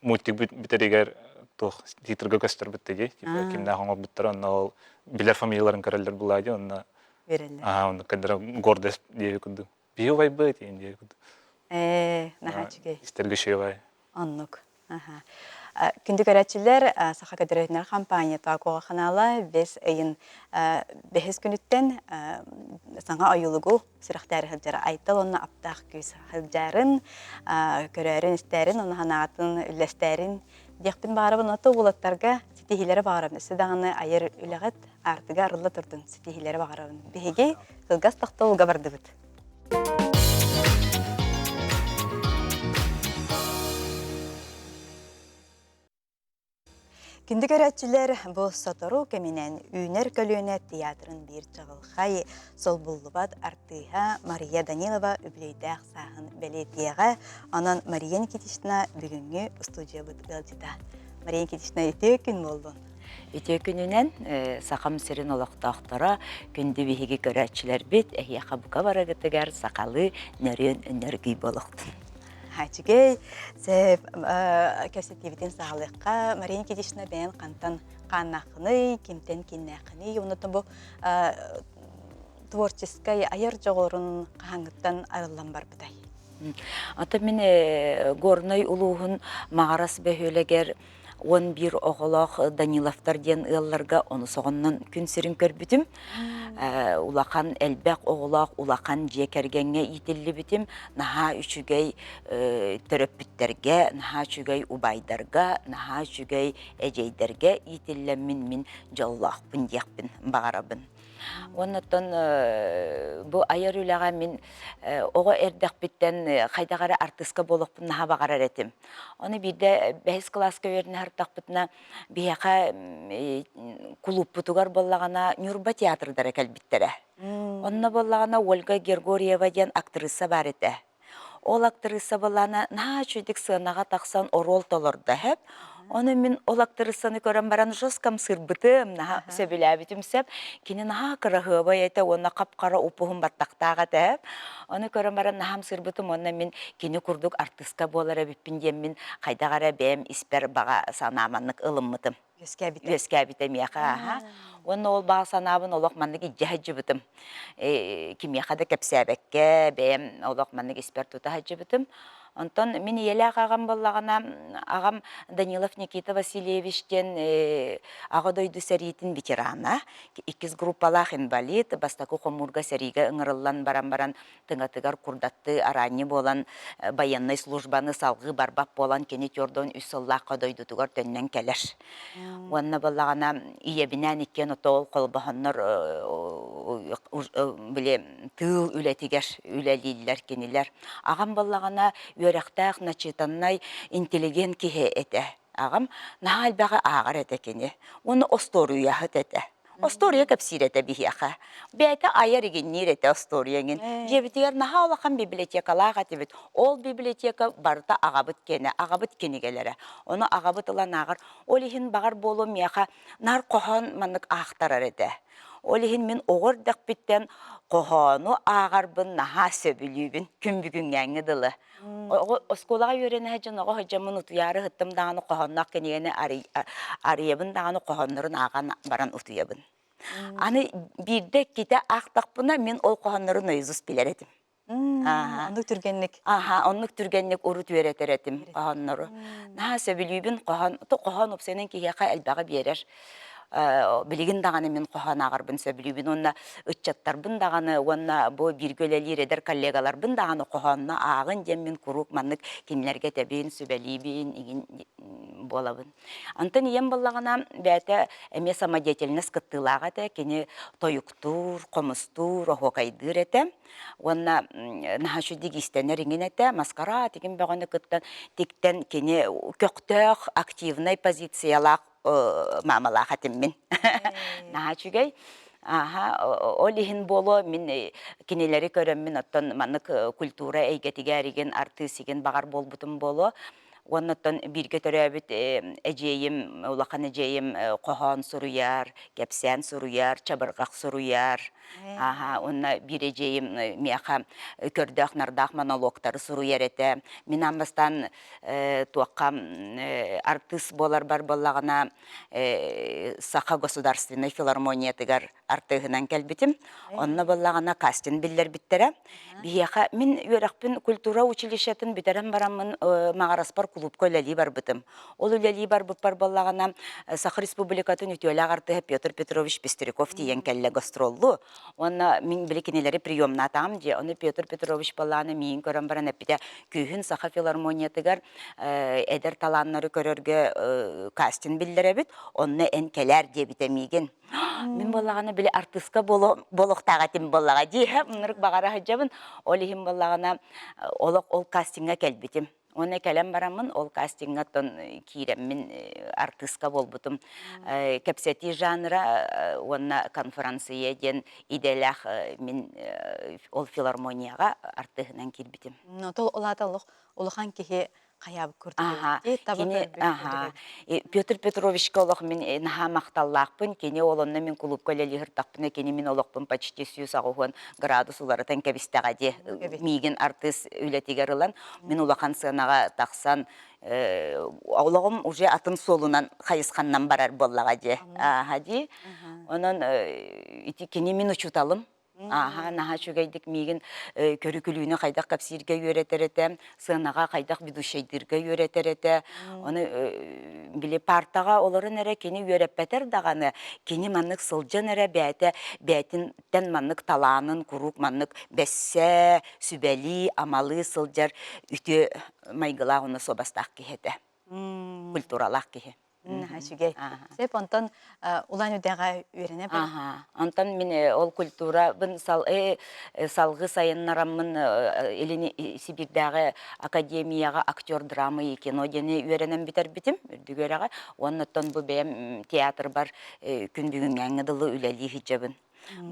мультик бүтэригэр туох титрга көстөрбүт дии, типа кимнээх оҥорбуттара онно ол билэр фамилияларын көрөллөр булаа дии онно
Береллер.
Аа, онно кэллэр гордость диэби курдук. Биһи убайбыт диэн диэби курдук.
Ээ, наһаа үчүгэй.
Истэргэ үчүгэй.
Оннук. Күндү көрөөччүлэр, Саха көтөрөтүнэр хампаанньата Куоҕа ханаала бэс ыйын бэһис күнүттэн саҥа ойуулугу сүрэхтээри сылдьар Айтал уонна Аптаах күүс сылдьарын, көрөөрүн, истээрин, уонна санаатын үллэстээрин диэхпин баҕарабын. Ото уолаттарга ситиһиилэри баҕарабын. Өссө даҕаны айар үлэҕит аартыга арылла турдун, ситиһиилэри баҕарабын. Биһиги кылгас тохтобулга бардыбыт. Күндү көрөөччүлэр, бу сотору кэминэн Үүнэр көлүөнэ театрын биир чаҕылхай, солбуллубат артыыһа Мария Данилова үбүлүөйдээх сааһын бэлиэтиэҕэ. Онон Мария Никитична бүгүҥҥү студиябыт ыалдьыта. Мария Никитична, үтүө күн буоллун!
Үтүө күнүнэн Сахам сирин олохтоохторо, күндү биһиги көрөөччүлэрбит, эһиэхэ бука барыгытыгар сахалыы нөрүөн нөргүй буолуохтун.
Үчүгэй, сөп кэпсэтиибитин саҕалыахха. Мария Никитична бэйэн хантан хааннааххыный, кимтэн кииннээххиний, уонна бу творческай айар дьоҕурун хаһааҥҥыттан арыллан барбытай?
Ата мин Горнай улууһун Маҕарас бөһүөлэгэр 11 оҕолоох Даниловтар диэн ыалларга ону соҕоннон күн сирин көрбүтүм. Улахан элбэх оҕолоох улахан дьиэ кэргэҥҥэ иитиллибитим. Наһаа үчүгэй төрөппүттэргэ, наһаа үчүгэй убайдарга, наһаа үчүгэй эдьиэйдэргэ иитиллэммин мин дьоллоохпун диэхпин баҕарабын. Уоннаттан бу айар үлэҕэ мин оҕо эрдэхпиттэн хайдах эрэ артыыска буолуохпун наһаа баҕарар этим. Ону биирдэ бэһис кылааска үөрэнэ сырыттахпытына биһиэхэ кулууппутугар буоллаҕына Ньурба театрдара кэлбиттэрэ. Онно буоллаҕына Ольга Гергорьева диэн актриса баар этэ. Ол актриса былаана наһаа үчүгдүк сыанаҕа тахсан оруол толордо сөп. Ону мин ол актрисаны көрөн баран жестко ымсыырбытым, наһаа сөбүлээбитим сөп. Кини наһаа кыраһыабай этэ уонна хап-хара упуһун баттахтаах этэ. Ону көрөн баран наһаа ымсыырбытым уонна мин кини курдук артыыска буолар эбиппин диэммин хайдах эрэ бэйэм испэр баҕа санаа маннык ылыммытым.
Үөскээбитэ.
Үөскээбитэ миэхэ аха. Уонна ол баҕа санаабын олох маннык илдьэ сылдьыбытым. Кимиэхэ да кэпсээбэккэ, бэйэм олох маннык испэр тута сылдьыбытым. Онтон мин ийэлээх аҕам буоллаҕына, аҕам Данилов Никита Васильевич диэн Аҕа дойду сэриитин ветерана, иккис группалаах инвалид, бастакы хомуурга сэриигэ ыҥырыллан баран баран тыҥатыгар курдаттыы араанньы буолан байыаннай службаны салҕыы барбат буолан кини төрдөн үс сыллаахха дойдутугар төннөн кэлэр. Уонна буоллаҕына ийэбинээн иккиэн отоол холбоһоннор били тыыл үлэтигэр үлэлииллэр кинилэр. Аҕам буоллаҕына үөрэхтээх начитаннай интеллигент киһи этэ. Аҕам наһаа элбэҕи ааҕар этэ кини. Уонна остуоруйаһыт этэ. Остуоруйа кэпсиир этэ биһиэхэ. Бэйэтэ айар игинниир этэ остуоруйа иҥин. Дьиэбитигэр наһаа улахан библиотекалаах этибит. Ол библиотека барыта аҕабыт киэнэ, аҕабыт кинигэлэрэ. Ону аҕабыт ылан ааҕар. Ол иһин баҕар буолуо миэхэ наар хоһоон маннык аахтарар этэ. Ол иһин мин оҕо эрдэхпиттэн хоһоону ааҕарбын наһаа сөбүлүүбүн күн бүгүҥҥээҥҥи дылы. Оҕо оскуолаҕа үөрэнэ сылдьан оҕо сылдьаммын утуйаары сыттым даҕаны хоһоонноох кинигэни арыйабын даҕаны хоһооннорун ааҕан баран утуйабын. Аны биирдэ иккитэ аахтахпына мин ол хоһооннору наизусть билэр этим.
Оннук түргэнник.
Аха, оннук түргэнник урут үөрэтэр этим хоһооннору. Наһаа сөбүлүүбүн хоһоон, хоһоон уопсайынан киһиэхэ элбэҕи биэрэр. Билигин даҕаны мин хоһоон ааҕарбын сөбүлүүбүн уонна ыччаттарбын даҕаны уонна бу бииргэ үлэлиир эдэр коллегаларбын даҕаны хоһоонно ааҕын диэн мин куруук маннык кинилэргэ этэбин, сүбэлиибин, игин буолабын. Онтон ийэм буоллаҕына бэйэтэ эмиэ самодеятельность кыттыылаах этэ. Кини тойуктуур, хомустуур, оһуокайдыыр этэ. Уонна наһаа үчүгдик иистэнэр иҥин этэ. Маскарад игин бөҕөнү кыттан тиктэн кини көхтөөх, активнай позициялаах маамалаах этим мин. Наһаа үчүгэй. Ааха, ол иһин буолуо мин кинилэри көрөммүн оттон маннык культура эйгэтигэр игин артыыс игин баҕар буолбутум буолуо. Уонна оттон бииргэ төрөөбүт эдьиэйим, улахан эдьиэйим хоһоон суруйар, кэпсээн суруйар, чабырҕах суруйар. Ааха, уонна биир эдьиэйим миэхэ көрдөөх-нардаах монологтары суруйар этэ. Мин аан бастаан туохха артыыс буоларбар буоллаҕына Саха государственнай филармониятыгар артыыһынан кэлбитим. Онно буоллаҕына кастинг биллэрбиттэрэ. Биһиэхэ мин үөрэхпин культура училищетын бүтэрэн бараммын Маҕараспар кулуупка үлэлии барбытым. Ол үлэлии барбыппар буоллаҕына Саха Республикатын үтүөлээх артыыһа Петр Петрович Пестряков тиийэн кэллэ гастроллуу. Уонна мин били кинилэри приемнаатаҕым дии. Ону Петр Петрович Балаана миигин көрөн баран эппитэ, күүһүн Саха филармониятыгар эдэр талааннары көрөргө кастинг биллэрэбит, онно эн кэлээр диэбитэ миигин. Мин буоллаҕына били артыыска буолуохтаах этим буоллаҕа дии, ынырык баҕара сылдьабын. Ол иһин буоллаҕына олох ол кастиҥҥа кэлбитим. Уонна кэлэн бараммын ол кастиҥҥа оттон киирэммин артыыска буолбутум. Кэпсэтии жанра уонна конферансье диэн идэлээх мин ол филармонияҕа артыыһынан киирбитим.
Ол улаата олох улахан киһи хайаабыт курдук
Кини Петр Петровичка олох мин наһаа махталлаахпын. Кини ол онно мин кулуупка үлэлиһиртахпына кини мин олохпун почти 180 градус уларытан кэбистэҕэ дии. Миигин артыыс үлэтигэр ылан мин улахан сыанаҕа тахсан олоҕум уже атын суолунан хайысханнан барар буоллаҕа дии. Ааха дии. Онон ити кини мин учууталым. Ааһа, наһаа үчүгэйдик миигин көрүкүлүүнү хайдах кэпсииргэ үөрэтэр этэ, сыанаҕа хайдах ведущайдыырга үөрэтэр этэ. Ону били партаҕа олорон эрэ кини үөрэппэтэр даҕаны, кини маннык сылдьан эрэ бэйэтэ бэйэтинтэн маннык талаанын куруук маннык бэссэ, сүбэлии, амалыы сылдьар үтүө майгылаах уонна суобастаах киһи этэ. Культуралаах киһи.
Үчүгэй. Сөп, онтон Улан Үдэҕэ үөрэнэ бар.
Онтон мин ол культурабын салгыы сайыннараммын Илин Сибиирдээҕи академияҕа актер драмы и кино диэни үөрэнэн бүтэрбитим үрдүк үөрэҕи. Уонна оттон бу бэйэм театрбар күн бүгүҥҥээҥҥэ дылы үлэлии сылдьабын.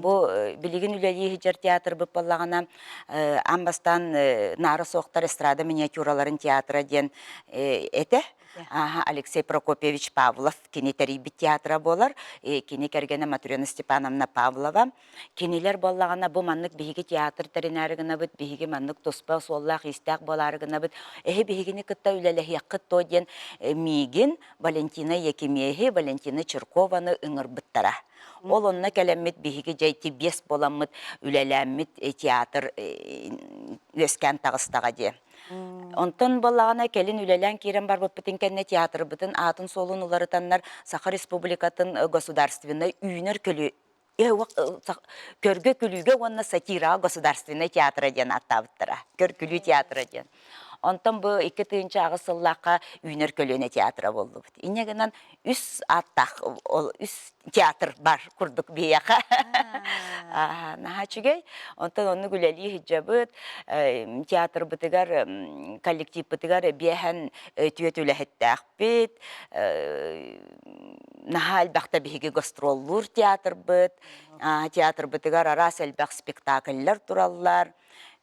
Бу билигин үлэлии сылдьар театрбыт буоллаҕына, аан бастаан Наара суохтар эстрада миниатюраларын театра диэн этэ. Алексей Прокопьевич Павлов кини тэрийбит театра буолар. Кини кэргэнэ Матрена Степановна Павлова. Кинилэр буоллаҕына бу маннык биһиги театр тэринээри гынабыт, биһиги маннык туспа суоллаах-иистээх буолаары гынабыт. Эһи биһигини кытта үлэлэһиэххит дуо диэн миигин Валентина Якимеһи, Валентина Чиркованы ыҥырбыттара. Ол онно кэлэммит биһиги дьэ ити биэс буоламмыт үлэлээммит театр үөскээн таҕыстаҕа диэ. Онтон буоллаҕына кэлин үлэлээн киирэн барбыппытын кэннэ театрбытын аатын-суолун уларытаннар Саха Республикатын государственнай үүнэр көлү көргө күлүүгэ уонна сатираҕа государственнай театра диэн ааттаабыттара. Көр-күлүү театра диэн. Онтон бу 2008 сыллаахха үүнэр көлүөнэ театра буоллубут. Инньэ гынан үс ааттаах ол үс театр бар курдук биһиэхэ. Наһаа үчүгэй. Онтон оннук үлэлии сылдьабыт. Театрбытыгар, коллективпытыгар биэһэн түөт үлэһиттээхпит. Наһаа элбэхтэ биһиги гастроллуур театрбыт. Театрбытыгар араас элбэх спектакльлар тураллар.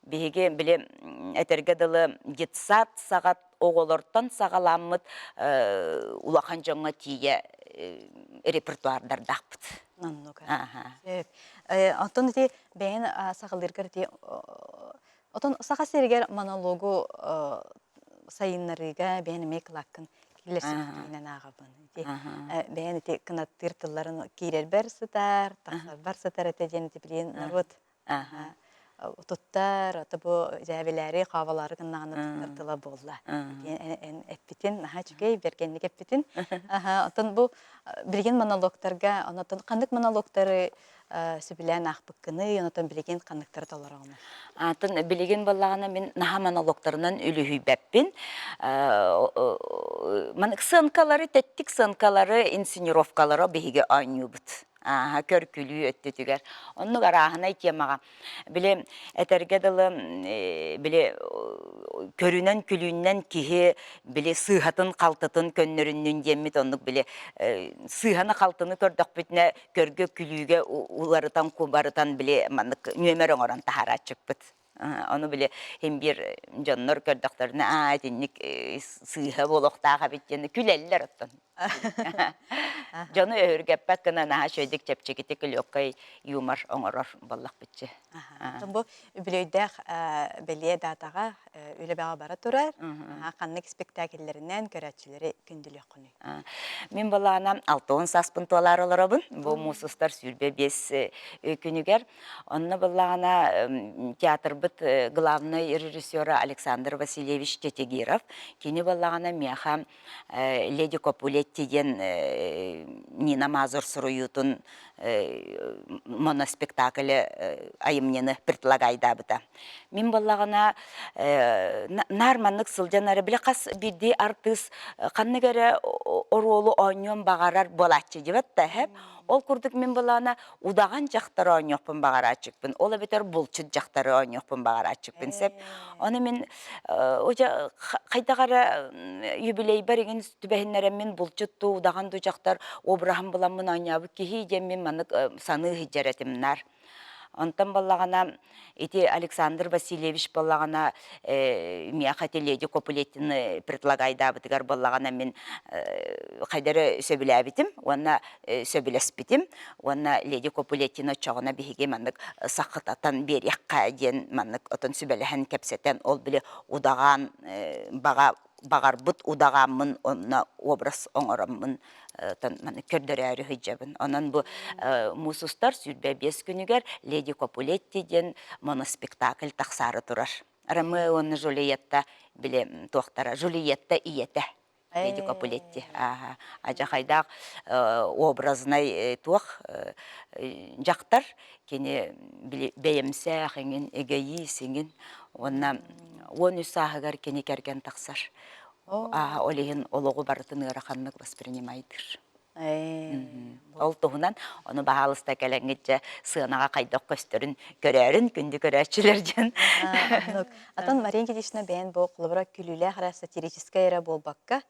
Биһиги били этэргэ дылы детсад саҕат оҕолортон саҕаламмыт улахан дьоҥҥо тиийэ репертуардардаахпыт.
Оннук. Оттон ити бэйэн саҕалыыргар ити отон Саха сиригэр монологу сайыннарыыга бэйэн эмиэ кылааккын киллэрсибиккинэн ааҕабын. Ити бэйэн ити кынаттыыр тылларын киирэрбэр сытар, тахсарбар сытар этэ диэн ити билигин норуот туттар, ото бу дьээбэлээри, хаабалаары гыннаҕына туттар тыла буолла. Эн эппитин, наһаа үчүгэй, бэргэнник эппитин. Оттон бу билигин монологтарга, онотон ханнык монологтары сөбүлээн аахпыккыный, онотон билигин ханныктары толороҕунуй?
Атын билигин буоллаҕына мин наһаа монологтарынан үлүһүйбэппин. Маннык сыанкалары, тэттик сыанкалары, инсценировкалары биһиги оонньуубут. Ааһа, көр-күлүү өттүтүгэр. Оннук арааһынай темаҕа. Били этэргэ дылы, били көрүнэн күлүүннэн киһи били сыыһатын-халтытын көннөрүннүн диэммит оннук били сыыһаны-халтыны көрдөхпүтүнэ көргө күлүүгэ уларытан кубарытан били маннык нүөмэр оҥорон таһаарааччыкпыт. Ону били син биир дьоннор көрдөхтөрүнэ аа итинник сыыһа буолуохтаах эбит диэн күлэллэр оттон. Дьону өһүргэппэт гына наһаа үчүгэйдик чэпчэкитик легкай юмор оҥорор буоллахпытчы.
Бу үбүлүөйдээх бэлиэ даатаҕа үлэ бөҕө бара турар. Ханнык спектакльлэринэн көрөөччүлэри күндүлүөххүнүй?
Мин былаанам 60 сааспын туолаары олоробун. Бу муус устар 25 күнүгэр. Онно былаана театрбыт главный режиссера Александр Васильевич Тетегиров. Кини былаана миэхэ Леди Капулетти диэн Нина Мазур суруйуутун моноспектаклы айымньыны предлагайдаабыта. Мин буоллаҕына наар маннык сылдьан эрэ били хас биирдии артыыс ханнык эрэ оруолу оонньуон баҕарар буолааччы дибэт да эһэп. Ол курдук мин былаана удаҕан дьахтар оонньуохпун баҕарааччыкпын, ол эбэтэр булчут дьахтары оонньуохпун баҕарааччыкпын сөп. Ону мин уже хайдах эрэ юбилейбар игин түбэһиннэрэммин булчут дуу, удаҕан дуу дьахтар обраһын буламмын оонньообут киһи диэн мин маннык саныы сылдьар этим наар. Онтон буоллаҕына ити Александр Васильевич буоллаҕына миэхэ ити Леди Копулеттины предлагайдаабытыгар буоллаҕына мин хайда эрэ сөбүлээбитим уонна сөбүлэспитим уонна Леди Копулеттина оччоҕуна биһиги маннык сахытатан биэриэххэ диэн маннык отон сүбэлэһэн кэпсэтэн ол били удаҕан баҕа баҕарбыт удаҕааммын онно образ оҥороммун маны көрдөрөөрү сылдьабын. Онон бу муус устар 25 күнүгэр Леди Копулетти диэн моноспектакль тахсаары турар. Ромео уонна Жульетта били туохтара Жульетта ийэтэ Леди Копулетти. Адьахайдаах образнай туох дьахтар кини били бэйэмсээх иҥин эгоист иҥин уонна 13 сааһыгар кини кэргэн тахсар. Ол иһин олоҕу барытын ыараханнык воспринимайдыыр. Ол туһунан ону баһаалыста кэлэҥҥит дьэ сыанаҕа хайдах көстөрүн көрөөрүн күндү көрөөччүлэр диэн.
Атын Мария Никитична бэйэн бу холобура күлүүлээх эрэ сатирическай эрэ буолбакка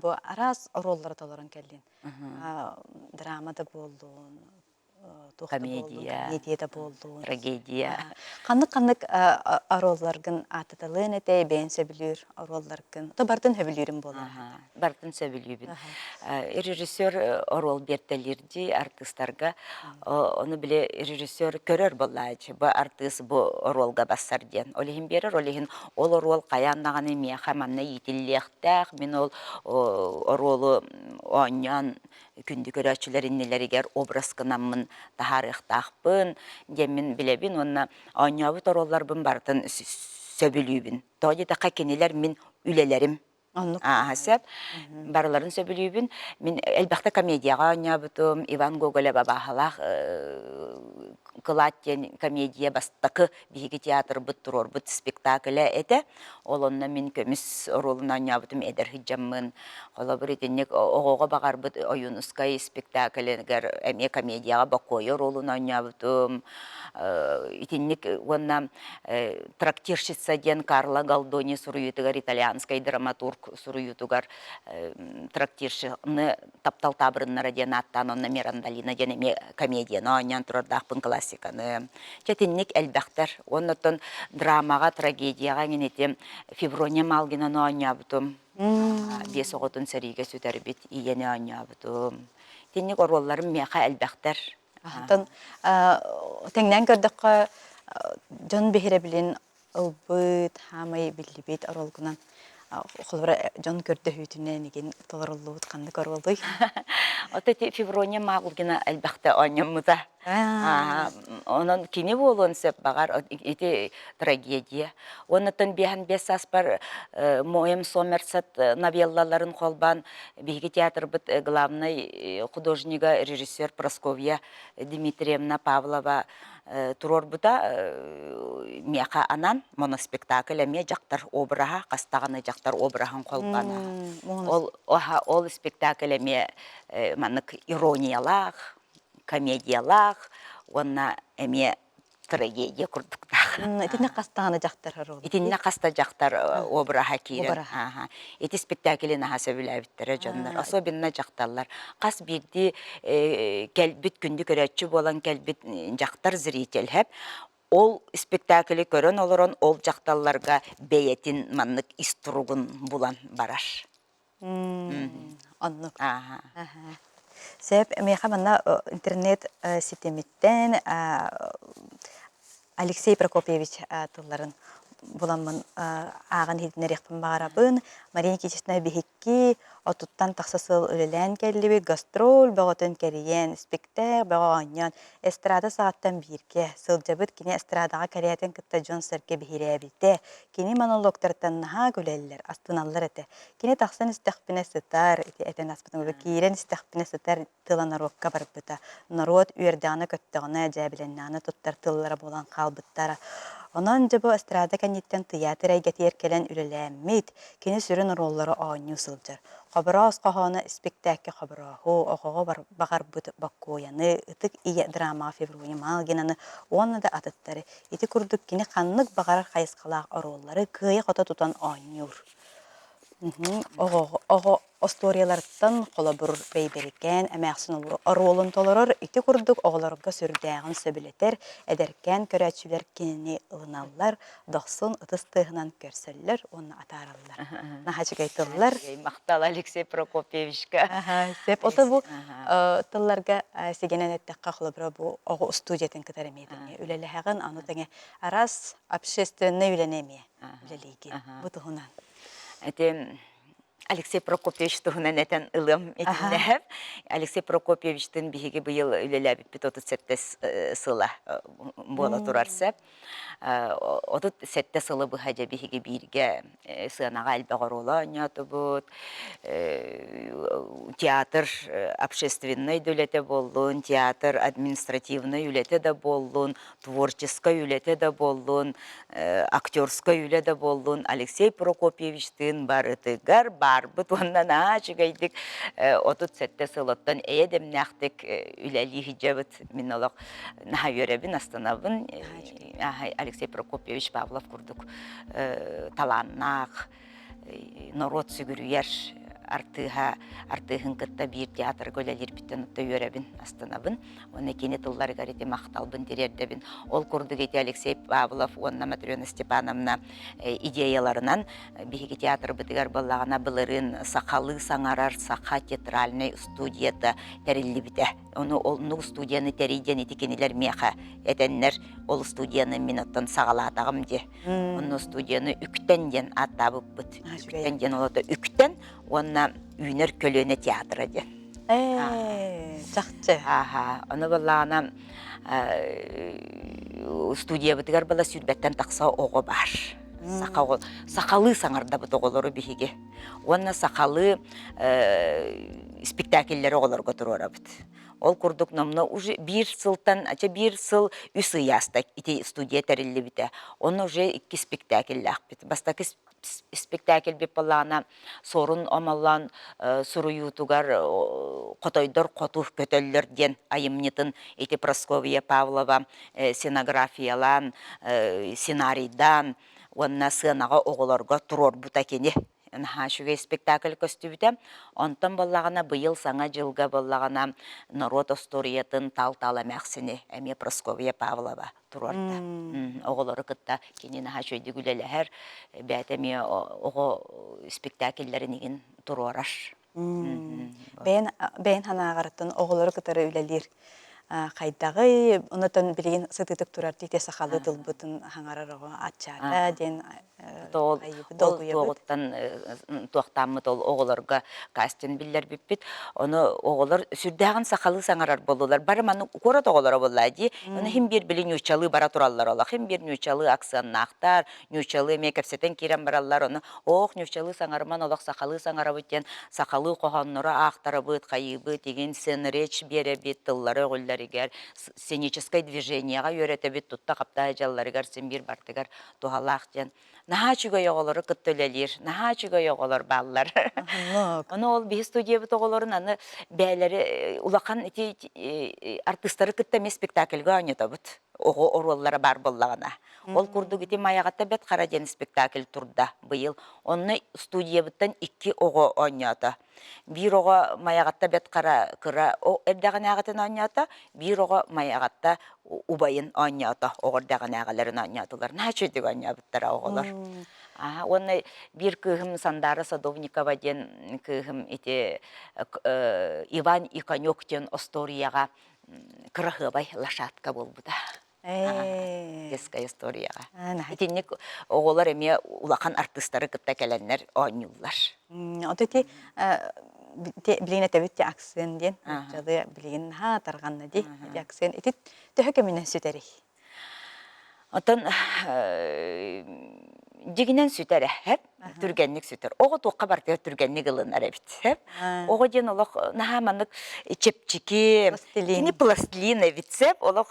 бу араас оруоллары толорон кэллин. Драма да буоллун, туох да буоллун,
Комедия,
комедия да буоллун.
трагедия.
Ханнык-ханнык оруолларгын ааттаталыан этэй, бэйэн сөбүлүүр оруолларгын? То бартын сөбүлүүрүм буолар.
Бартын сөбүлүүбүн. Режиссер оруол биэртэлиирдии артыыстарга ону били режиссер көрөр буоллааччы бу артыыс бу оруолга бассар диэн. Ол иһин биэрэр, ол иһин ол оруол хайаан даҕаны миэхэ манна иитиллиэхтээх, мин ол оруолу оонньоон күндү көрөөччүлэр иннилэригэр образ гынаммын таһаарыахтаахпын диэммин билэбин уонна оонньообут оруолларбын барытын сөбүлүүбүн. Тоҕо диэтэххэ кинилэр мин үлэлэрим.
Оннук.
Ааһа сөп. Барыларын сөбүлүүбүн. Мин элбэхтэ комедияҕа оонньообутум. Иван Гоголев абааһылаах Кылаат диэн комедия бастакы биһиги театрбыт туруорбут спектаклэ этэ. Ол онно мин көмүс оруолун оонньообутум эдэр сылдьаммын. Холобур, итинник оҕоҕо баҕарбыт Ойуунускай спектаклыгар эмиэ комедияҕа Бокуойа оруолун оонньообутум. Итинник уонна «Трактирщица» диэн Карло Галдони суруйуутугар итальянскай драматург суруйуутугар трактирщины таптал таабырыннара диэн ааттаан онно Мирандалина диэн эмиэ комедияны оонньоон турардаахпын классиканы. Чэ итинник элбэхтэр. Уонна оттон драмаҕа, трагедияҕа эҥин ити Феврония Малгинаны оонньообутум. Биэс оҕотун сэриигэ сүтэрбит ийэни оонньообутум. Итинник оруолларым миэхэ элбэхтэр.
Оттон тэҥнээн көрдөххө, дьон биһирэбилин ылбыт, хаамай биллибит оруолгунан холобура дьон көрдөһүүтүнэн игин толоруллубут ханнык оруолуй?
Ото ити Феврония Мавлгина элбэхтэ оонньоммута. Онон кини буолуон сөп баҕар ити трагедия. Оннуттан биэһэн биэс сааспар Моем Сомерсет новеллаларын холбоон биһиги театрбыт главнай художнига режиссер Прасковья Дмитриевна Павлова туруорбута миэхэ анаан моноспектакль эмиэ дьахтар обраһа хас даҕаны дьахтар обраһын холбоно ол ол спектакль эмиэ маннык ирониялаах комедиялаах уонна эмиэ трагедия курдуктаах.
Итиннэ хас даҕаны дьахтар оруола.
Итиннэ хас да дьахтар обраһа киирэр. Ити спектакли наһаа сөбүлээбиттэрэ дьоннор, особенно дьахталлар. Хас биирдии кэлбит күндү көрөөччү буолан кэлбит дьахтар зритель ол спектакли көрөн олорон ол дьахталларга бэйэтин маннык ис туругун булан барар.
Оннук. Сөп, миэхэ манна интернет ситимиттэн Алексей Прокопьевич тылларын буламмын ааҕан иһитиннэриэхпин баҕарабын. Мария Никитична биһикки отуттан тахса сыл үлэлээн кэллибит, гастроль бөҕөтүн кэрийэн, спектакль бөҕө оонньоон, эстрада саҕаттан бииргэ сылдьабыт. Кини эстрадаҕа кэлээтин кытта дьон-сэргэ биһирээбитэ. Кини монологтартан наһаа күлэллэр, астыналлар этэ. Кини тахсан истэхпинэ сытар, ити этэн аспытым киирэн истэхпинэ сытар тыла норуокка барбыта. Норуот үөрдэҕинэ-көттөҕүнэ, дьээбилэннэҕинэ туттар тыллара буолан хаалбыттара. Онон дьэ бу эстрада кэнниттэн тыйаатыр эйгэтигэр кэлэн үлэлээммит, кини сүрүн оруоллары оонньуу сылдьар. Хобороос хоһооно испиктээккэ Хоборооһу, оҕоҕо баҕарбыт Боккуойаны, Ытык ийэ драмаҕа Феврония Малгинаны уонна да атыттары. Ити курдук кини ханнык баҕарар хайысхалаах оруоллары кыайа-хото тутан оонньуур. Оҕо остуоруйаларыттан холобур Бэйбэрикээн эмээхсин оруолун толорор, ити курдук оҕолорго сүрдээҕин сөбүлэтэр, эдэркээн көрөөччүлэр кинини ылыналлар, дохсун ытыс тыаһынан көрсөллөр уонна атаараллар. Наһаа үчүгэй тыллар.
Махтал Алексей Прокопьевичка.
Сөп. Ото бу тылларга сигэнэн эттэххэ, холобура бу оҕо устуудьуйатын кытары эмиэ тэҥэ үлэлэһэҕин, ону тэҥэ араас общественнай үлэни эмиэ үлэлиигин. Бу туһунан.
Ити Алексей Прокопьевич туһунан этэн ылыам итиннэһэп. Алексей Прокопьевичтын биһиги быйыл үлэлээбиппит 37 сыла буола турар сөп. 37 сылы быһа дьэ биһиги бииргэ сыанаҕа элбэх оруолу оонньоотубут. Театр общественнай да үлэтэ буоллун, театр административнай үлэтэ да буоллун, творческай үлэтэ да буоллун, актерскай үлэ да буоллун Алексей Прокопьевичтыын барытыгар баарбыт уонна наһаа үчүгэйдик 37 сыл оттон эйэ дэмнээхтик үлэлии сылдьабыт. Мин олох наһаа үөрэбин, астынабын. Алексей Прокопьевич Павлов курдук талааннаах, норуот сүгүрүйэр артыыһа артыыһын кытта биир театрга үлэлиирбиттэн отто үөрэбин, астынабын. Уонна кини тылларыгар ити махталбын тириэрдэбин. Ол курдук ити Алексей Павлов уонна Матрена Степановна идеяларынан биһиги театрбытыгар буоллаҕына былырыын сахалыы саҥарар саха театральнай студията тэриллибитэ. Ону оннук студияны тэрий диэн ити кинилэр миэхэ этэннэр ол студияны мин оттон саҕалаатаҕым дии. Онно студияны Үктэн диэн ааттаабыппыт. Үктэн диэн ол Үктэн уонна Үүнэр көлүөнэ театра диэн.
Ээ, чахчы.
Ааха, ону былаана студиябытыгар была сүүрбэттэн тахса оҕо баар. Саха сахалыы саҥардабыт оҕолору биһиги. Уонна сахалыы спектакльлэри оҕолорго туруорабыт. Ол курдук номно уже биир сылтан, ача биир сыл үс ый ааста ити студия тэриллибитэ. Онно уже икки спектакльлаахпыт. Бастакы спектакльбит буоллаҕына Суорун Омоллоон суруйуутугар Хотойдор хоту көтөллөр диэн айымньытын ити Прасковья Павлова сценографиялаан, сценарийдаан уонна сыанаҕа оҕолорго туруорбута кини. Наһаа үчүгэй спектакль көстүбүтэ. Онтон буоллаҕына быйыл Саҥа дьылга буоллаҕына норуот остуоруйатын Тал-Тал эмээхсини эмиэ Прасковья Павлова туруорда. Оҕолору кытта кини наһаа үчүгэйдик үлэлэһэр, бэйэтэ эмиэ оҕо спектакльлэрин игин туруорар.
Бэйэн бэйэн санааҕарыттан оҕолору кытары үлэлиир хайдаҕый? Онотон билигин сытыытык турар дии сахалыы тылбытын хаҥарар оҕо аччаата диэн
Ол туоҕуттан туохтааммыт ол оҕолорго кастинг биллэрбиппит. Ону оҕолор сүрдээҕин сахалыы саҥарар буоллулар. Бары маны куорат оҕолоро буолла дии. Ону иһин биир били ньууччалыы бара тураллар олох. Иһин биир ньууччалыы акценнаахтар, ньууччалыы эмиэ кэпсэтэн киирэн бараллар. Ону оох ньууччалыы саҥарыман олох сахалыы саҥарабыт диэн сахалыы хоһооннору аахтарабыт, хайыыбыт, игин сценречь биэрэбит тыллары өҕүллэригэр, сценическай движениеҕа үөрэтэбит, тутта-хапта дьалларыгар син биир бартыгар туһалаах диэн наһаа үчүгэй оҕолору кытта үлэлиир, наһаа үчүгэй оҕолор бааллар. Ону ол биһи студиябыт оҕолорун аны бээлэри улахан ити артыыстары кытта эмиэ спектакльга оонньотобут. Оҕо оруоллара баар буоллаҕына. Ол курдук ити Майаҕатта Бэт Хара диэн спектакль турда быйыл. Онно студиябыттан икки оҕо оонньоото. Биир оҕо Майаҕатта Бэт Хара кыра эрдэҕинээҕитин оонньоото, биир оҕо Майаҕатта убайын оонньоото, оҕо эрдэҕинээҕилэрин оонньоотулар. Наһаа үчүгэйдик оонньообуттара оҕолор. Аа, уонна биир кыыһым Сандара Садовникова диэн кыыһым ити Иван и конек диэн остуоруйаҕа кыраһыабай лошадка буолбута. Детская историяҕа. Итинник оҕолор эмиэ улахан артыыстары кытта кэлэннэр оонньууллар.
Ото ити билигин этэбит акцент диэн нууччалыы билигин наһаа тарҕанна дии ити акцент ити төһө кэминэн сүтэрий?
Оттон дьигинэн сүтэр эһэп түргэнник сүтэр. Оҕо туохха барытыгар түргэнник ылынар эбит. Оҕо диэн олох наһаа маннык чэпчэки, кини пластилин эбит сэп, олох.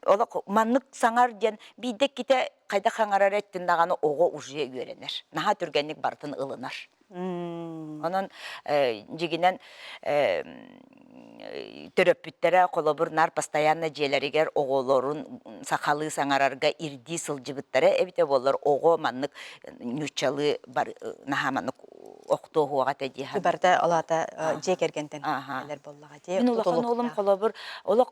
Олох маннык саҥар диэн биирдэ иккитэ хайдах хаҥарар эттин даҕаны оҕо уже үөрэнэр. Наһаа түргэнник барытын ылынар. Онон дьигинэн төрөппүттэрэ холобур наар постоянно дьиэлэригэр оҕолорун сахалыы саҥарарга ирдии сылдьыбыттара эбитэ буоллар оҕо маннык ньууччалыы наһаа маннык охтуоһуоҕа этэ дии саныыбын.
Барыта ол аата дьиэ кэргэнтэн кэлэр буоллаҕа дии.
Мин улахан уолум холобур олох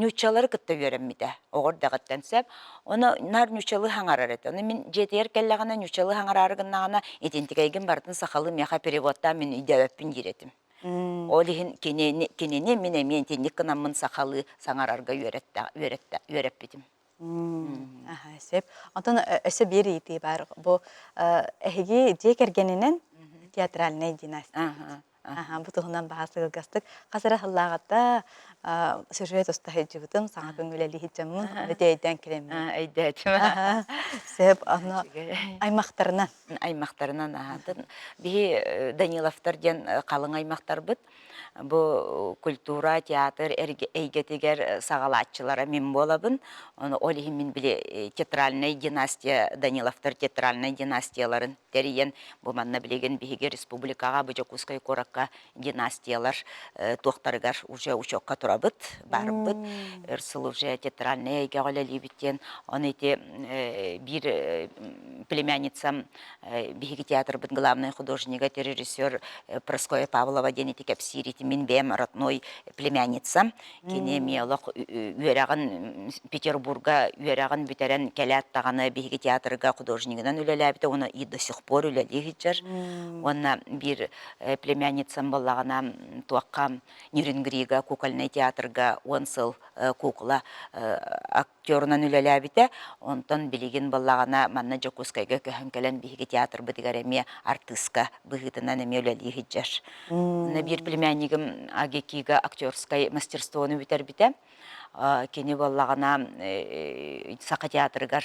ньууччалары кытта үөрэммитэ оҕо эрдэҕиттэн сөп. Ону наар ньууччалыы хаҥарар этэ. Ону мин дьиэтигэр кэллэҕинэ ньууччалыы хаҥараары гыннаҕына итинтикэйгин барытын сахалыы миэхэ переводтаан мин өйдөөбөппүн диир этим. Ол иһин кинини, кинини мин эмиэ итинник гынаммын сахалыы саҥарарга үөрэттэ, үөрэттэ, үөрэппитим.
Аха, сөп. Онтон өссө биир ыйытыы баар. Бу эһиги дьиэ кэргэнинэн театральнай династия. Аха, бу туһунан баһаас кылгастык хас эрэ сыллааҕыта сюжет уста сылдьыбытым, саҥа көҥүл элиһит дьоммун, ону өйдөөн кэлэммин.
Өйдөөтүм.
Сөп, ону аймахтарынан.
Аймахтарынан аһаатын. Биһи Даниловтар диэн халыҥ аймахтарбыт. Бу культура, театр эйгэтигэр саҕалааччылара мин буолабын. Ону ол иһин мин били театральнай династия, Даниловтар театральнай династияларын тэрийэн бу манна билигин биһиги республикаҕа бу Дьокуускай куоракка династиялар туохтарыгар уже учуокка турабыт, барбыт. Өр сыл уже театральнай эйгэҕэ үлэлиибит диэн. Ону ити биир племянницам биһиги театрбыт главный художнига, режиссер Прасковья Павлова диэн ити кэпсиир ити мин бэйэм родной племянницам. Кини эмиэ олох үөрэҕин Петербурга үөрэҕин бүтэрэн кэлээт даҕаны биһиги театрга художнигынан үлэлээбитэ уонна и до сих пор үлэлии сылдьар. Уонна биир племянницам буоллаҕына туохха Нерюнгрига кукольнай театрга 10 сыл кукла актерынан үлэлээбитэ. Онтон билигин буоллаҕына манна Дьокуускайга көһөн кэлэн биһиги театрбытыгар эмиэ артыыска быһыытынан эмиэ үлэлии сылдьар. Онно биир племяннигым АГИКИга актерскай мастерствону бүтэрбитэ. Кини буоллаҕына Саха театрыгар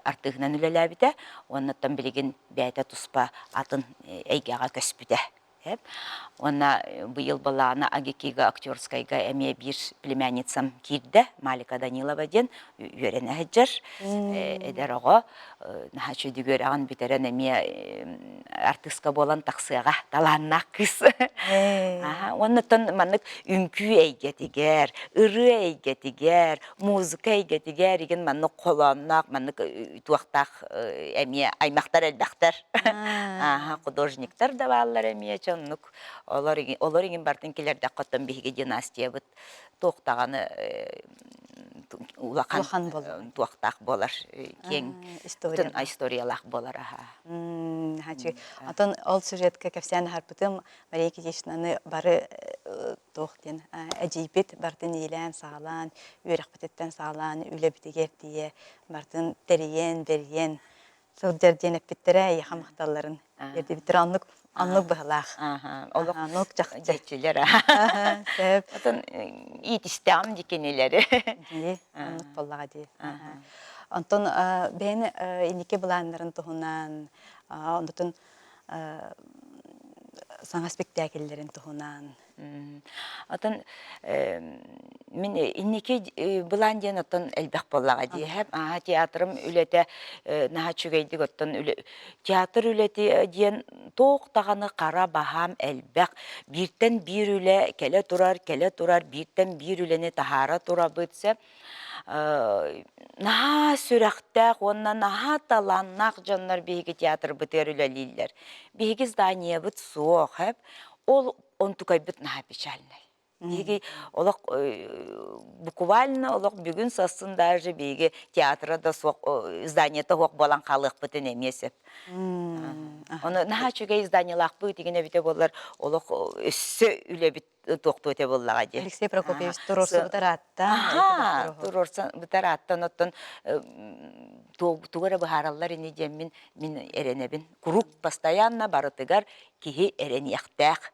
артыыһынан үлэлээбитэ. Уоннаттан билигин бэйэтэ туспа атын эйгэҕэ көспүтэ. Уонна быйыл былаана АГИКИга актерскайга эмиэ биир племянницам киирдэ, Малика Данилова диэн үөрэнэ сылдьар эдэр оҕо. Наһаа үчүгэй үөрэҕин бүтэрэн эмиэ артыыска буолан тахсыаҕа, талааннаах кыыс. Уонна маннык үҥкүү эйгэтигэр, ырыа эйгэтигэр, музыка эйгэтигэр игин маннык холоонноох, маннык туохтаах эмиэ аймахтар элбэхтэр. Ааха, художниктар да бааллар эмиэ чоннук. Олор олор иҥин бартын килэрдэххэ оттон биһиги династиябыт туох даҕаны улахан туохтаах буолар, киэҥ историялаах буолар аха.
Отон ол сюжетка кэпсээн аһарбытым Мария Никитичнаны бары туох диэн эдьиийбит бартын иилээн-саҕалаан, үөрэхпититтэн саҕалаан үлэбитигэр тиийэ бартын тэрийэн, бэрийэн сылдьар диэн эппиттэрэ эйиэхэ махталларын тиэрдибиттэрэ оннук оннук быһылаах.
Олох
оннук чахчы.
Дьэччилэр.
Сөп.
Отон иитистэҕим ди кинилэри.
Дии, оннук буоллаҕа дии. Онтон бэйэн инники былааннарын туһунан, онтон саҥа спектакльлэрин туһунан
Отон мин инники былаан диэн оттон элбэх буоллаҕа дии. Ааһа театрым үлэтэ наһаа үчүгэйдик оттон театр үлэтэ диэн туох даҕаны хара баһаам элбэх. Бииртэн биир үлэ кэлэ турар, кэлэ турар, бииртэн биир үлэни таһаара турабыт сөп. Наһаа сүрэхтээх уонна наһаа талааннаах дьоннор биһиги театрбытыгар үлэлииллэр. Биһиги зданиебыт суох, Ол онтукайбыт наһаа печальнай. Биһиги олох буквально олох бүгүн сарсын даже биһиги театра да суох зданиета суох буолан хаалыахпытын эмиэ сөп. Ону наһаа үчүгэй зданиелаахпыт игин эбитэ буоллар олох өссө үлэбит туохтуо этэ буоллаҕа дии.
Алексей Прокопьевич туруорсубутар ааттан.
Туруорсубутар ааттан оттон тугу эрэ быһаараллар ини диэн мин эрэнэбин. Куруук постоянно барытыгар киһи эрэниэхтээх.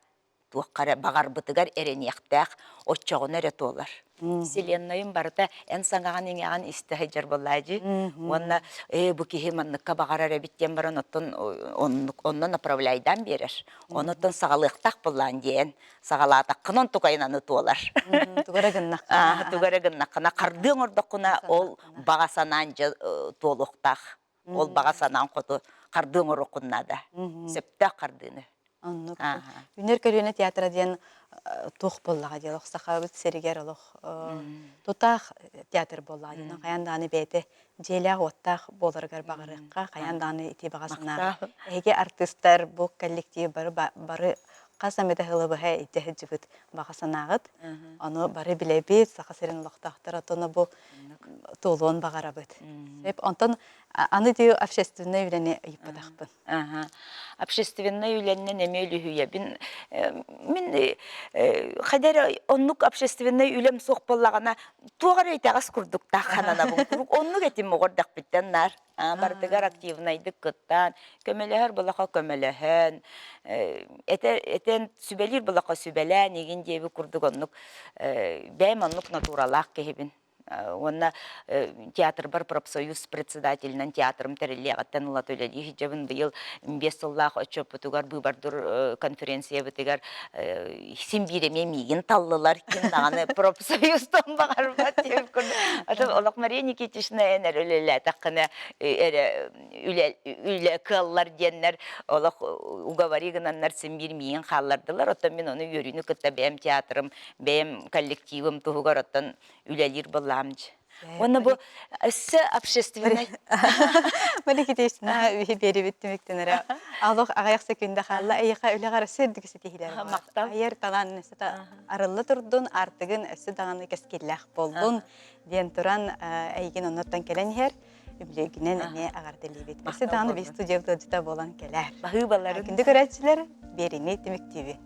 Туохха эрэ баҕарбытыгар эрэниэхтээх, оччоҕуна эрэ туолар. Вселеннайым барыта эн саҥаҕын иҥэҕин истэ сылдьар буоллаа дии. Уонна ээ бу киһи манныкка баҕарар эбит диэн баран оттон оннук онно направляйдаан биэрэр. Онуттан саҕалыахтаах буоллаан диэн саҕалаатаххына онтукайын аны туолар.
Тугу эрэ гыннаххына.
Тугу эрэ гыннаххына хардыы оҥордоххуна ол баҕа санаан дьэ туолуохтаах. Ол баҕа санаан хоту хардыы оҥоруоххун наада. Сөптөөх хардыыны.
Оннук. Үнэр көлүөнэ театра диэн туох буоллаҕа диэн олох сахабыт сиригэр олох тутаах театр буоллаҕа диэн хайаан даҕаны бэйэтэ дьиэлээх-уоттаах буоларыгар баҕарыахха хайаан даҕаны ити баҕа санаа эһиги артыыстар бу коллектив бары бары хас эмэтэ сылы быһа илдьэ сылдьыбыт баҕа санааҕыт ону бары билэбит саха сирин олохтоохторо оттон бу туолуон баҕарабыт онтон аны дии общественнай үлэни ыйыппатахпын
Общественнай үлэннэн эмиэ үлүһүйэбин. Мин хайда эрэ оннук общественнай үлэм суох буоллаҕына, туох эрэ итэҕэс курдуктаах хананабын куруук. Оннук этим оҕордохпүттэн наар. Барытыгар активнайдык кыттан, көмөлөһөр булаха көмөлөһөн, этэн сүбэлиир булаха сүбэлээн игин диэби курдук оннук бэйэм оннук натуралаах киһибин. Уонна театрбар профсоюз председателинэн театрым тэриллиэҕиттэн ылата үлэлии сылдьабын. Быйыл 5 сыллаах отчуоппутугар быыбардыр конференциябытыгар син биир эмиэ миигин таллылар. Ким даҕаны профсоюзтан баҕарбат диэбит курдук. Олох Мария Никитична эн эрэ үлэлээтэххинэ эрэ үлэ, үлэ кыаллар диэннэр олох уговори гынаннар син биир миигин хааллардылар. Оттон мин ону үөрүүнү кытта бэйэм театрым, бэйэм коллективым туһугар оттон үлэлиир былаам Уонна бу өссө общественнай
Мария Никитична биэрибит түмүктэнэрэ олох аҕыйах секунда хаалла эйиэхэ үлэҕэр өссө үрдүк ситиһиилэр
Махтал.
Айар талаан өссө арылла турдун, аартыгын өссө даҕаны кэскиллээх буоллун диэн туран эйигин оннуттан кэлэн иһэр үбүлүөйгүнэн эмиэ аҕардылыыбыт. Өссө даҕаны биир студия ыалдьыта буолан кэлээр.
Баһыыбаларын.
Күндү көрөөччүлэр, биэриини түмүктүүбүт.